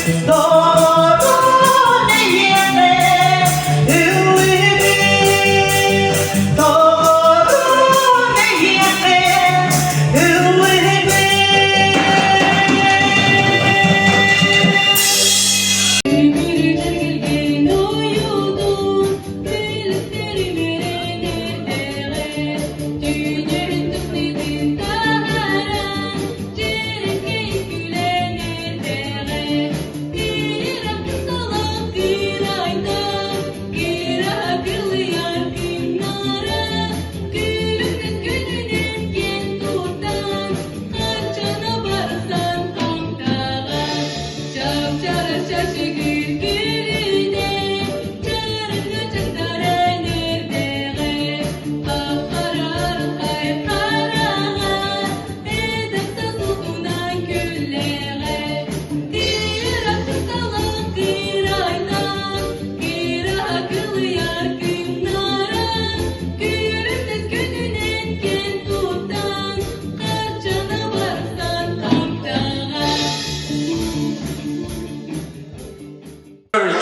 Тоҕорун эйиэхэ ыллыыбын, тоҕорун эйиэхэ ыллыыбын.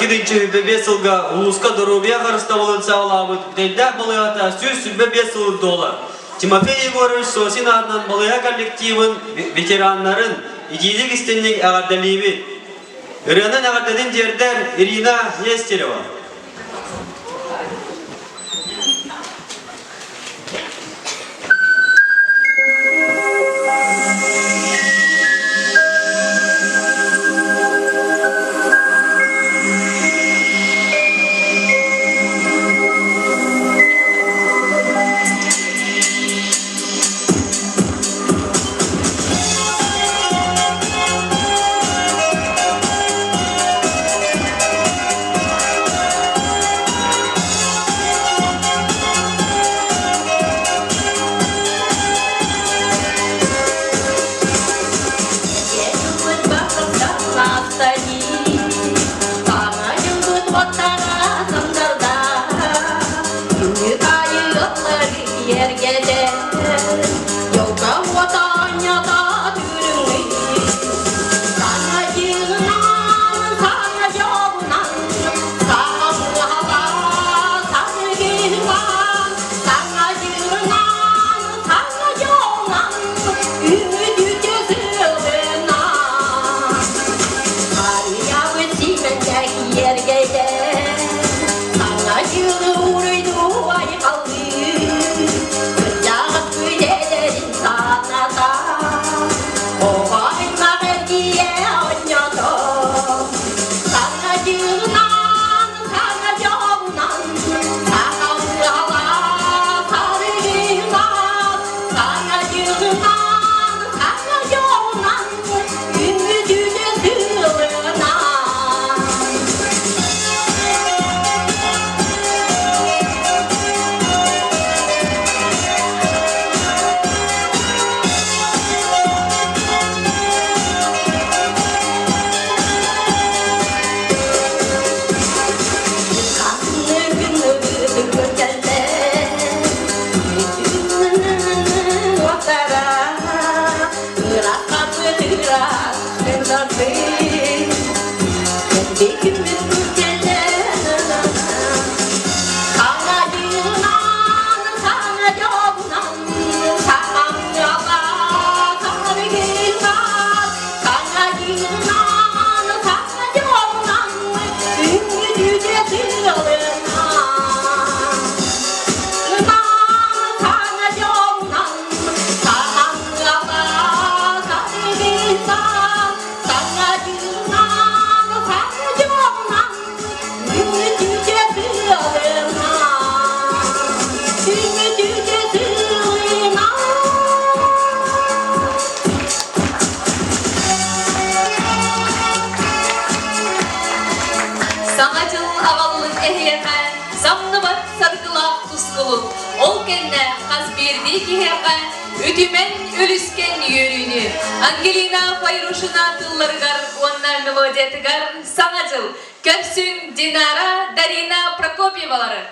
225 сылга улууска доруобуйа харыстабылын саҕалаабыт Бүтэйдээх балыыһата 125 сылын туолар. Тимофей Егорович Сосин аатынан балыыһа коллективын, ветераннарын итиитик истинник эҕэрдэлиибит. Ырыанан эҕэрдэтин тиэрдэр Ирина Нестерева. Саҥа дьыл аҕаллын эһиэхэ самныбат саргылаах тускулун, ол кэннэ хас биирдии киһиэхэ үтүмэн үлүскэн үөрүүнү Ангелина Файрушина тылларыгар уонна мелодиятыгар Саҥа дьыл көрсүҥ Динара Дарина Прокопьевалары.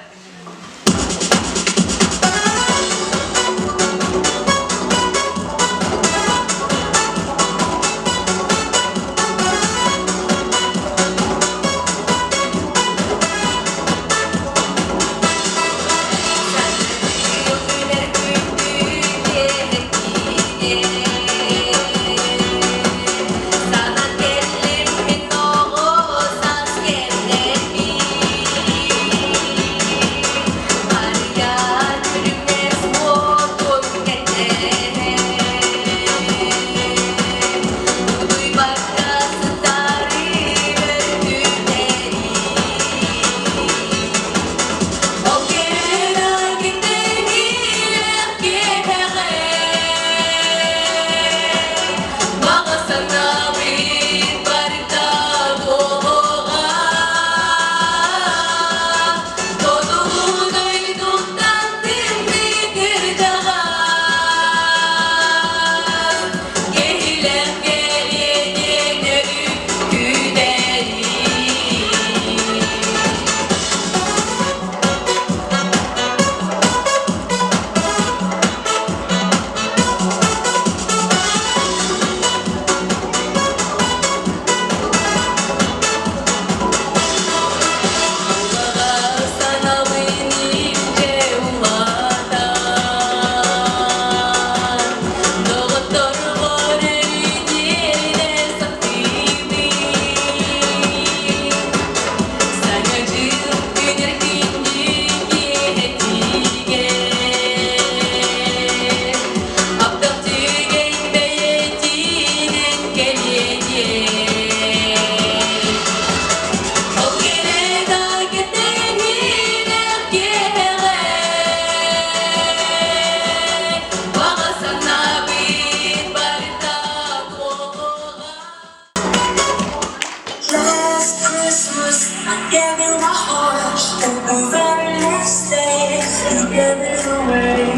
Christmas, I gave you my heart. And the very next day, you gave it away.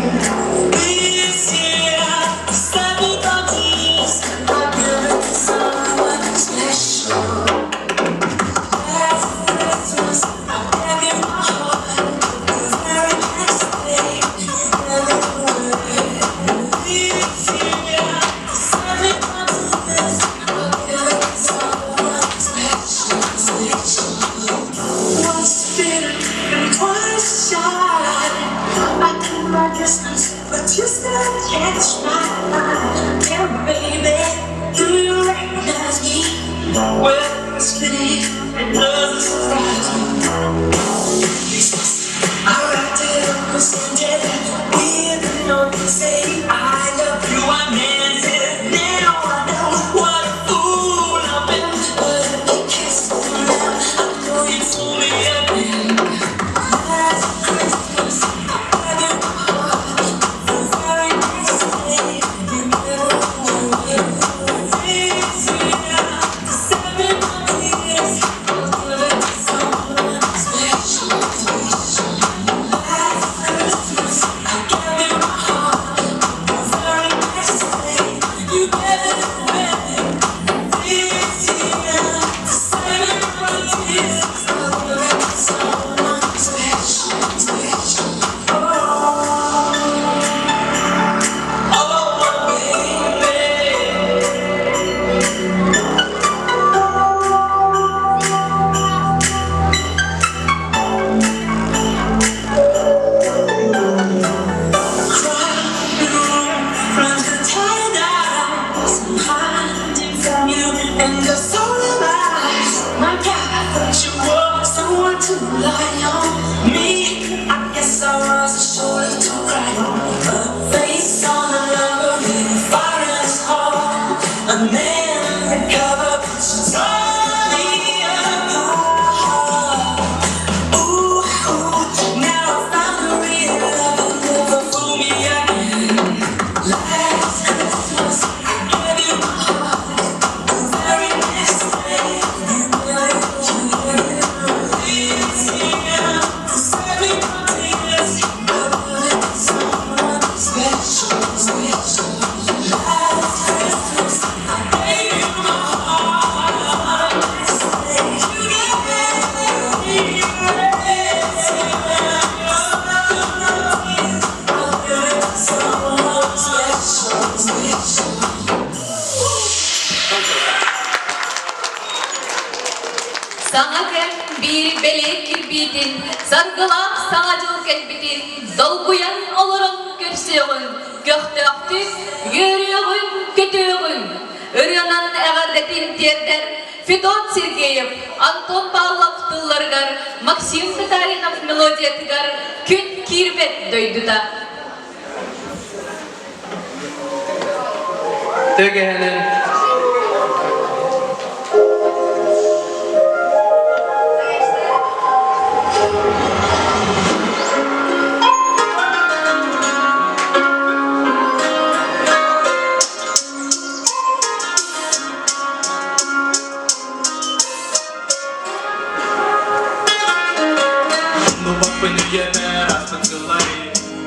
This year, 7 tears, I give it to someone special. Last Christmas, I gave you my heart. The very next day, you gave it away. This year, 7 tears, I give it to someone special, special. Once bitten and twice shy. I keep my distance, but you still catch my eye. Tell me, baby, do you recognize me? Well, it's pity it doesn't surprise me. I wrapped it up and sent it with a note saying I love you, I meant it. Now I know what a fool I've been, but if you kiss me now, I know you'd fool me again. Last Christmas, I gave you my heart. The very next day, you gave it away. This year, to save me my tears, I'll give it to someone special, special. Last Christmas, I gave you my heart. The very next day, you gave it away. This year, to save me my tears, I'll give it to someone special, special. Oh, oh, baby. From the tired eyes, I'm hiding from you and your soul eyes. My God, I thought you were someone to rely on. Me, I guess I was a shoulder to cry on. A face on a lover with fire in his heart. A man recover, but you tore me apart. Ooh, ooh, now I found the real love, never fool me again. Last Christmas, I gave you my heart. The very next day, you gave it away. This year, to save me from tears, I gave it to someone special, special. Last Christmas, I gave you my heart. You gave it away. Someone special, special. Саҥа кэм биир бэлиэ кирбиитин, саргылаах саҥа дьыл кэлбитин долгуйан олорон көрсүөҕүҥ, көхтөөхтүк үөрүөҕүҥ, көтүөҕүҥ. Ырыанан эҕэрдэтин тиэрдэр Федот Сергеев, Антон Павлов тылларыгар, Максим Татаринов мелодиятыгар «Күн киирбэт дойдута». Төгэһэнин Умнубаппын үйэбэр ааспыт сыллары,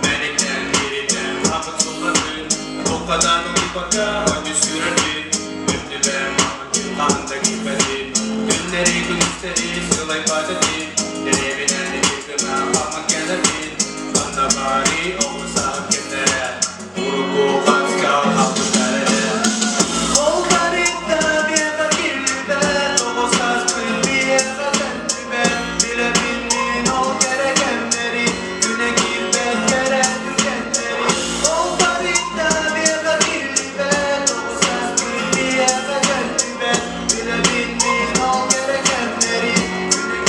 Мэниктээн биэритэн хааммыт суллары, Туохха тулуйбакка оонньуу сүүрэрбин, Үрдүбэр маҥан күн хаһан да киирбэтин, Күннэри күнүстэри сылайбат этим, Дэриэбинэни биир гына хааман кэлэрбин, Ханна баарый оҕо сааһым кэмнэрэ, Урукку хаска хаалбыттар эрэ. Ол барыта миэхэ киирбэт, оҕо сааспын биэхэ төннүбэт, Билэбин мин ол кэрэ кэмнэри, күнэ киирбэт кэрэ түгэннэри. Ол барыта миэхэ киирбэт, оҕо сааспын биэхэ төннүбэт, Билэбин мин ол кэрэ кэмнэри, күнэ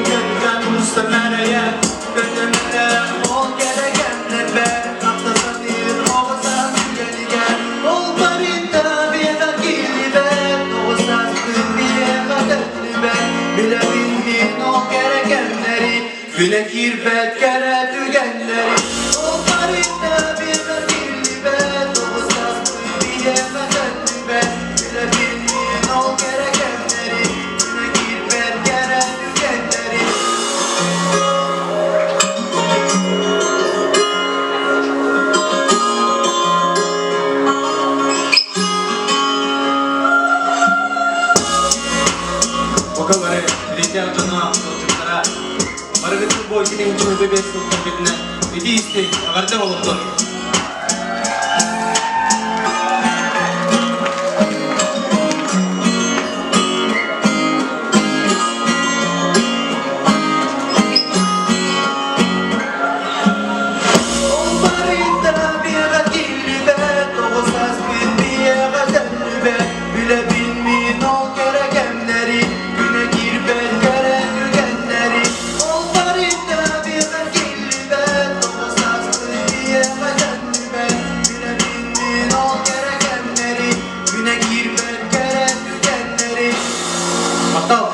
Көргөн мәрәйә, Көнөмөнө ол кэрэгэннэрбэр, Ахта саныыр оҕо саас түгэнигэр, Ол барыта биэхэ киирбэт, Оҕо сааспын биэхэ төннүбэт, Билэбин мин ол кэрэгэннэри, Күнэ киирбэт кэрэ түгэннэри. Ол барыта биэхэ киирбэт, Оҕо сааспын биэхэ төннүбэт, Билэбин мин ол кэрэгэннэри, Күнэ киирбэт кэрэ түгэннэри. Пока бары билетер дьоно, сылдьыттара, барыгытын бу 2025 сылтан бүтүнэ ити исти эҕэрдэ болуттун. Ол барыта биэҕэ киллибэт, оҕо сааспын биэҕэ төннүбэт, Билэбин мин ол кэрэ кэмнэри, күнэ киирбэт кэрэ түгэннэри. Ол барыта биэҕэ киллибэт, оҕо сааспын биэҕэ төннүбэт, Билэбин мин ол кэрэ кэмнэри, күнэ киирбэт кэрэ түгэннэри. Махтал!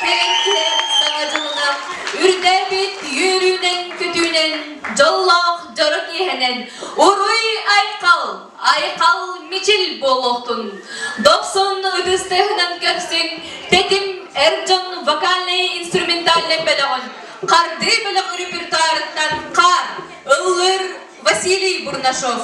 Кэлэн иһэр Саҥа дьылынан, үрдээбит үөрүүнэн-көтүүнэн, дьоллоох дьоро киэһэнэн уруй-айхал, айхал мичил буолуохтун! Дохсун ытыс тыаһынан көрсүҥ, тэтим эр дьон вокальнай-инструментальнай бөлөҕүн, хардыы бөлөх репертуарыттан хаар, ыллыыр Василий Бурнашов.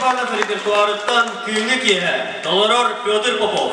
Степанов репертуарыттан Күҥҥү киэһэ толорор Петр Попов.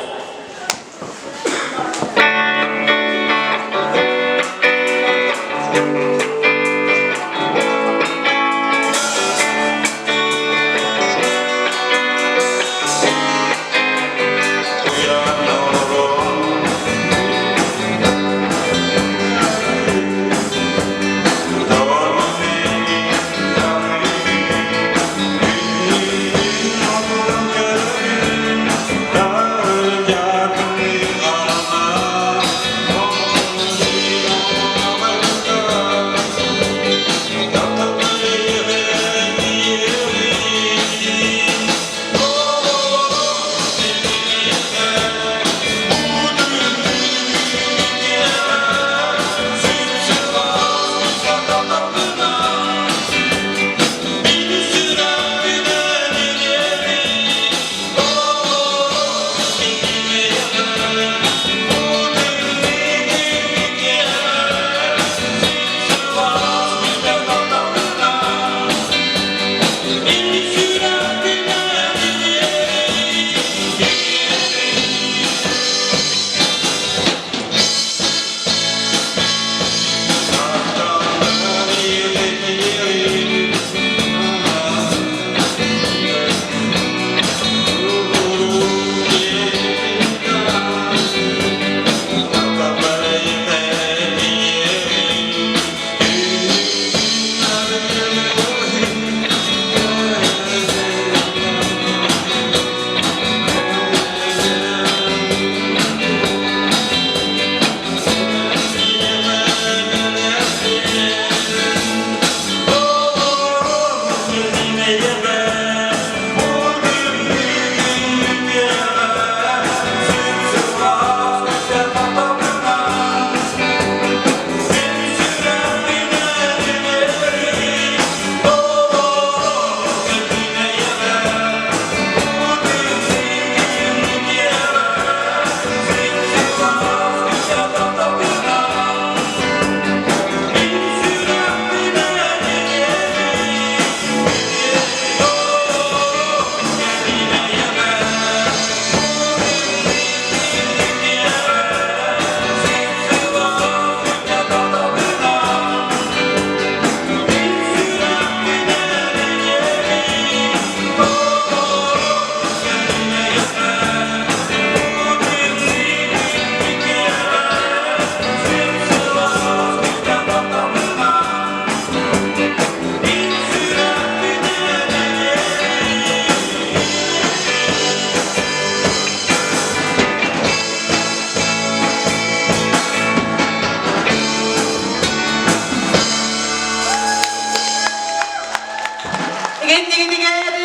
Кэннигитигэр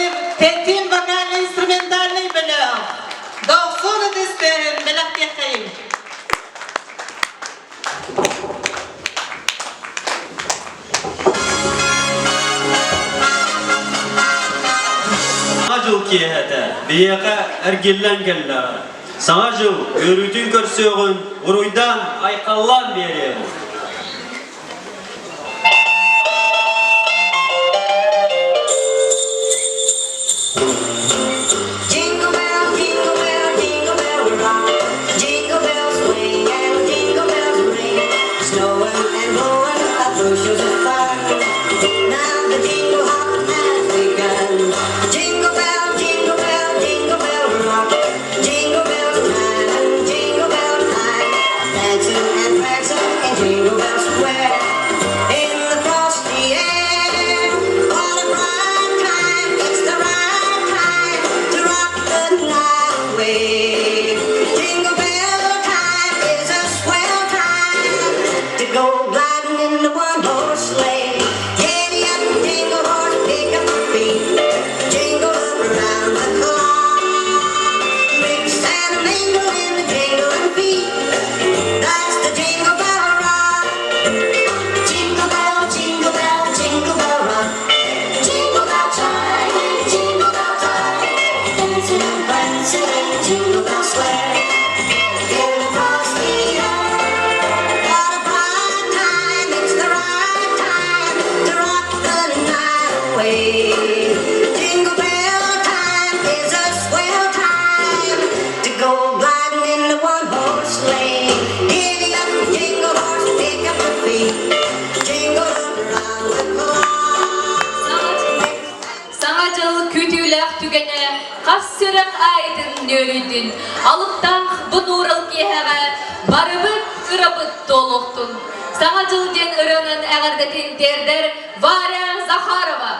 тэтим вокально-инструментальнай бөлөх Дохсун ытыстын бэлэхтиэххэйиҥ. Саҥа дьыл киэһэтэ биһиэхэ эргиллэн кэллэҕэ. Саҥа дьыл үөрүүтүн көрсүөҕүн уруйдаан, айхаллаан биэриэҕин. Jingle bell, jingle bell, jingle bell rock. Jingle bells swing and jingle bells ring. Snowing and blowing up bushels of fun. Now the jingle hop has begun. Jingle bell, jingle bell, jingle bell rock. Jingle bell time, jingle bell time. Dancing and prancing in jingle. күүтүүлээх түгэнэ хас сүрэх аайытын нүөлүйдүн, алыптаах бу нуурал киэһэҕэ барыбыт ырабыт туолуохтун. Саҥа дьыл диэн ырыанан эҕэрдэтин тиэрдэр Варя Захарова.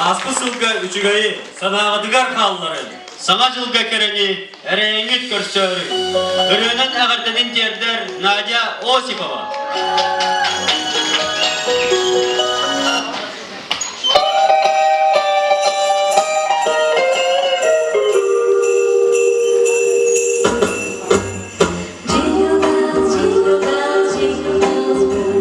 Ааспыт сылга үчүгэйи санааҕытыгар хаалларын, Саҥа дьылга кэрэни эрэйиҥҥит көрсөөрү. Ырыанан эҕэрдэтин тиэрдэр Надя Осипова. Jingle bells, jingle bells, jingle bells ring.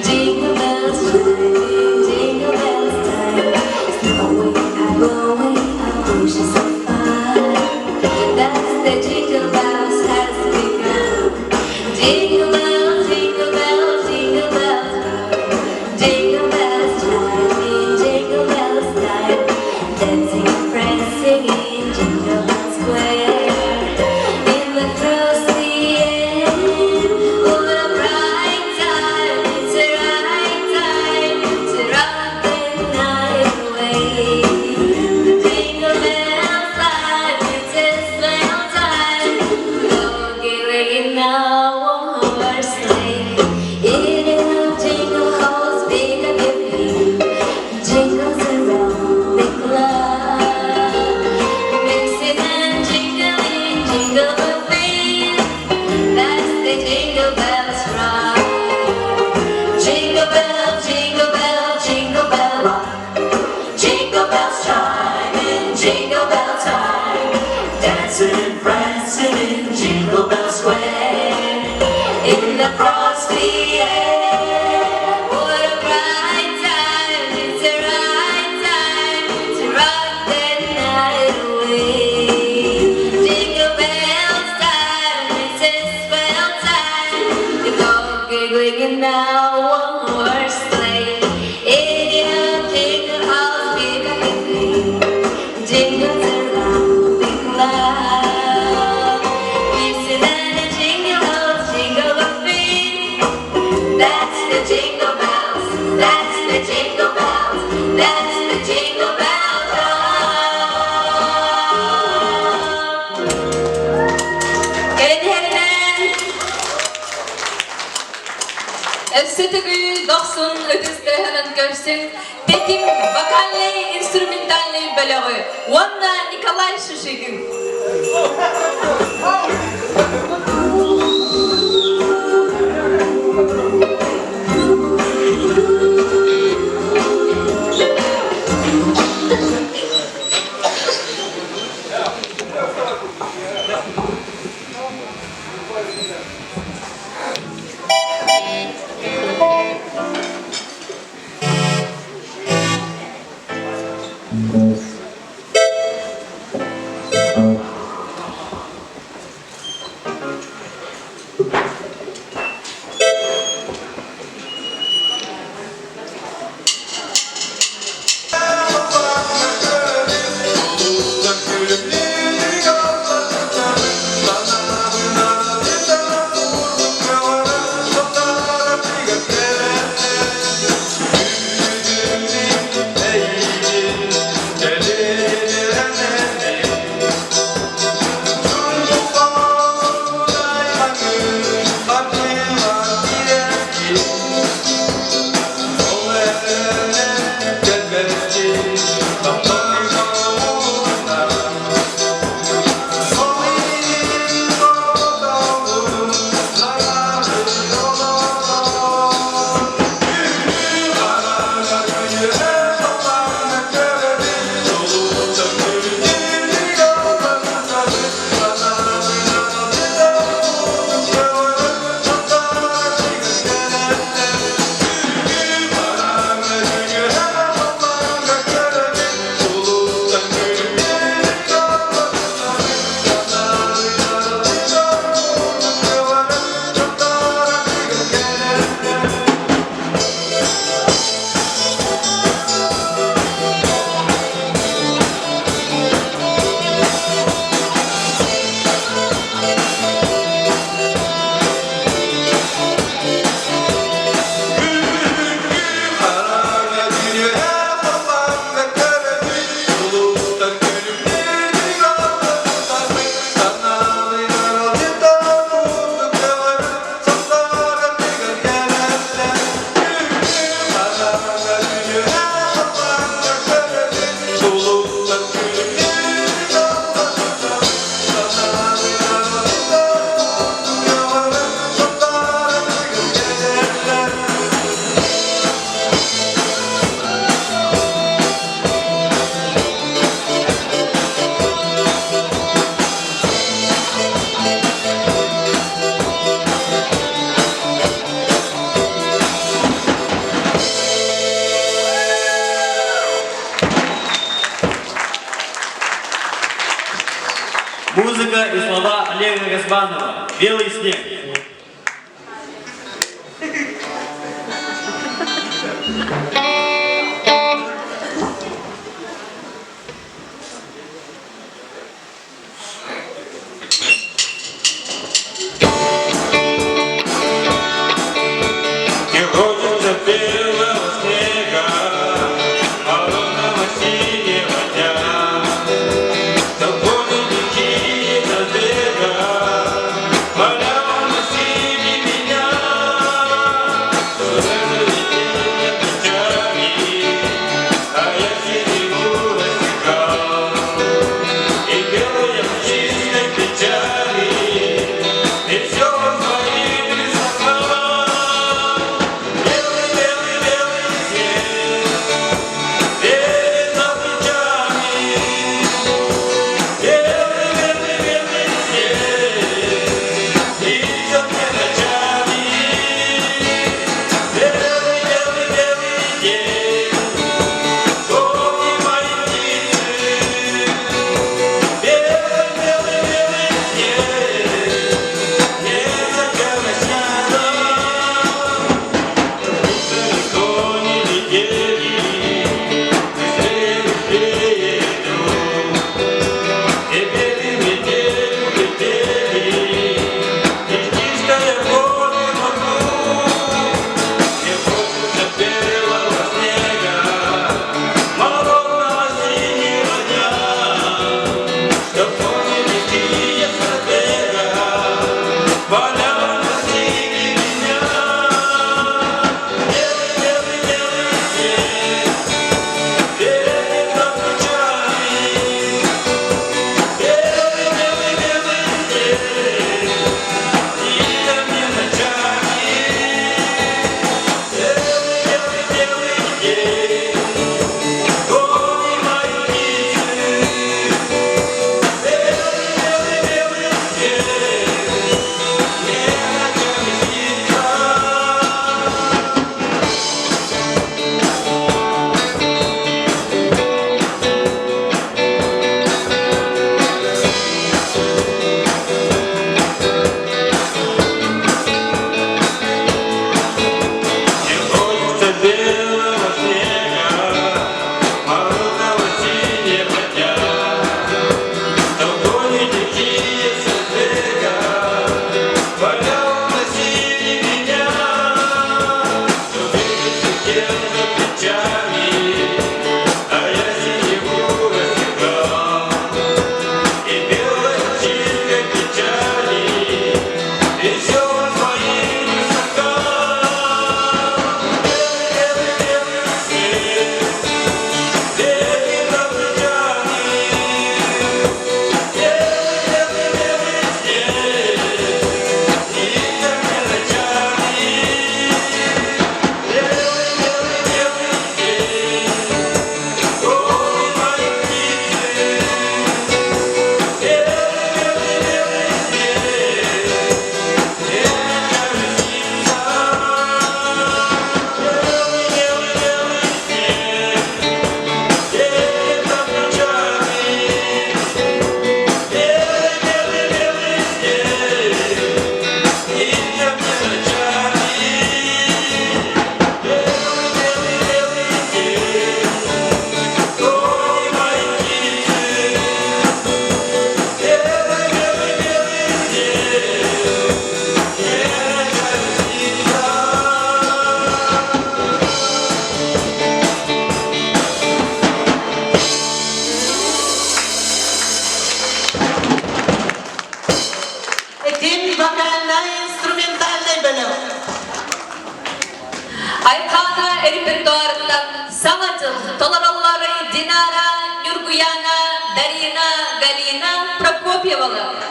Jingle bells chime, jingle bells time. Snowing and blowing up bushes of fun. That's the jingle bells has begun. Jingle bells, jingle bells, jingle bells rock. Jingle bells chime in jingle bells time. Dancing and prancing in Jingle Bell Square. In the frosty air, what a bright time! It's a right time to rock the night away. The jingle bells time, it's a swell time. Go giggling in our one-horse sleigh. In a jingle horse, big up your feet. Jingles around the clock. Mixing and jingling, jingle the beat. That's the jingle bells rock. Jingle bell, jingle bell, jingle bell rock. Jingle bells chime in jingle bell time. Dancing and prancing in Jingle Bell Square. In the frosty air. What a bright time, it's a right time to rock the night away. Jingle bells time, it's a swell time. To go giggling in our one-horse sleigh. In your jingle house, pick up your feet. Jingles around the clock. Mixing and a jingle house, jingle the feet. That's the jingle bells, that's the jingle bells, that's the jingle bell rock. Кэлин иһэринэн өссө төгүл дохсун ытыс тыаһынан көрсө. Көрсүҥ Тэтим вокальнай инструментальнай бөлөҕү уонна Николай Шишигин. Музыка и слова Олега Газманова. «Белый снег». Не хочется белого снега, холодного синего дня. Тобой летит от бега, поля. Айхаана репертуарыттан Саҥа дьыл толороллор Динара, Ньургуяна, Дарина, Галина Прокопьевалар.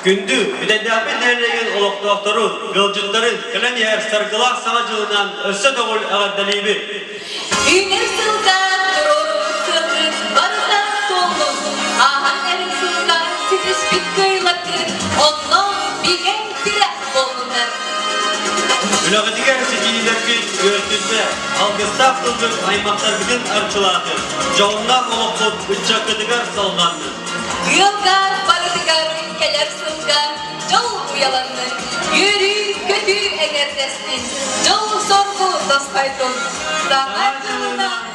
Күндү, бүтэйдээхпит нэһилиэгин олохтоохторун, ыалдьыттарын кэлэн иһэр саргылаах Саҥа дьылынан өссө төгүл эҕэрдэлиибит! Үүнэр сылга туруорбут сыалгыт барыта туоллун, ааһан эрэр сылга ситиспит кыайыыларгыт онно бигэ тирэх буоллуннар. Үлэҕитигэр ситиһиилэргит үөрдүннэ, алгыстаах тылгыт аймахтаргытын арчылаатын, дьоһуннаах олоххут ыччаккытыгар салҕаннын. Ыалга барытыгар кэлэр сылга дьол уйаланнын, үөрүү-көтүү эҥэрдэстин, дьол-соргу тосхойдун. Саҥа дьылынан!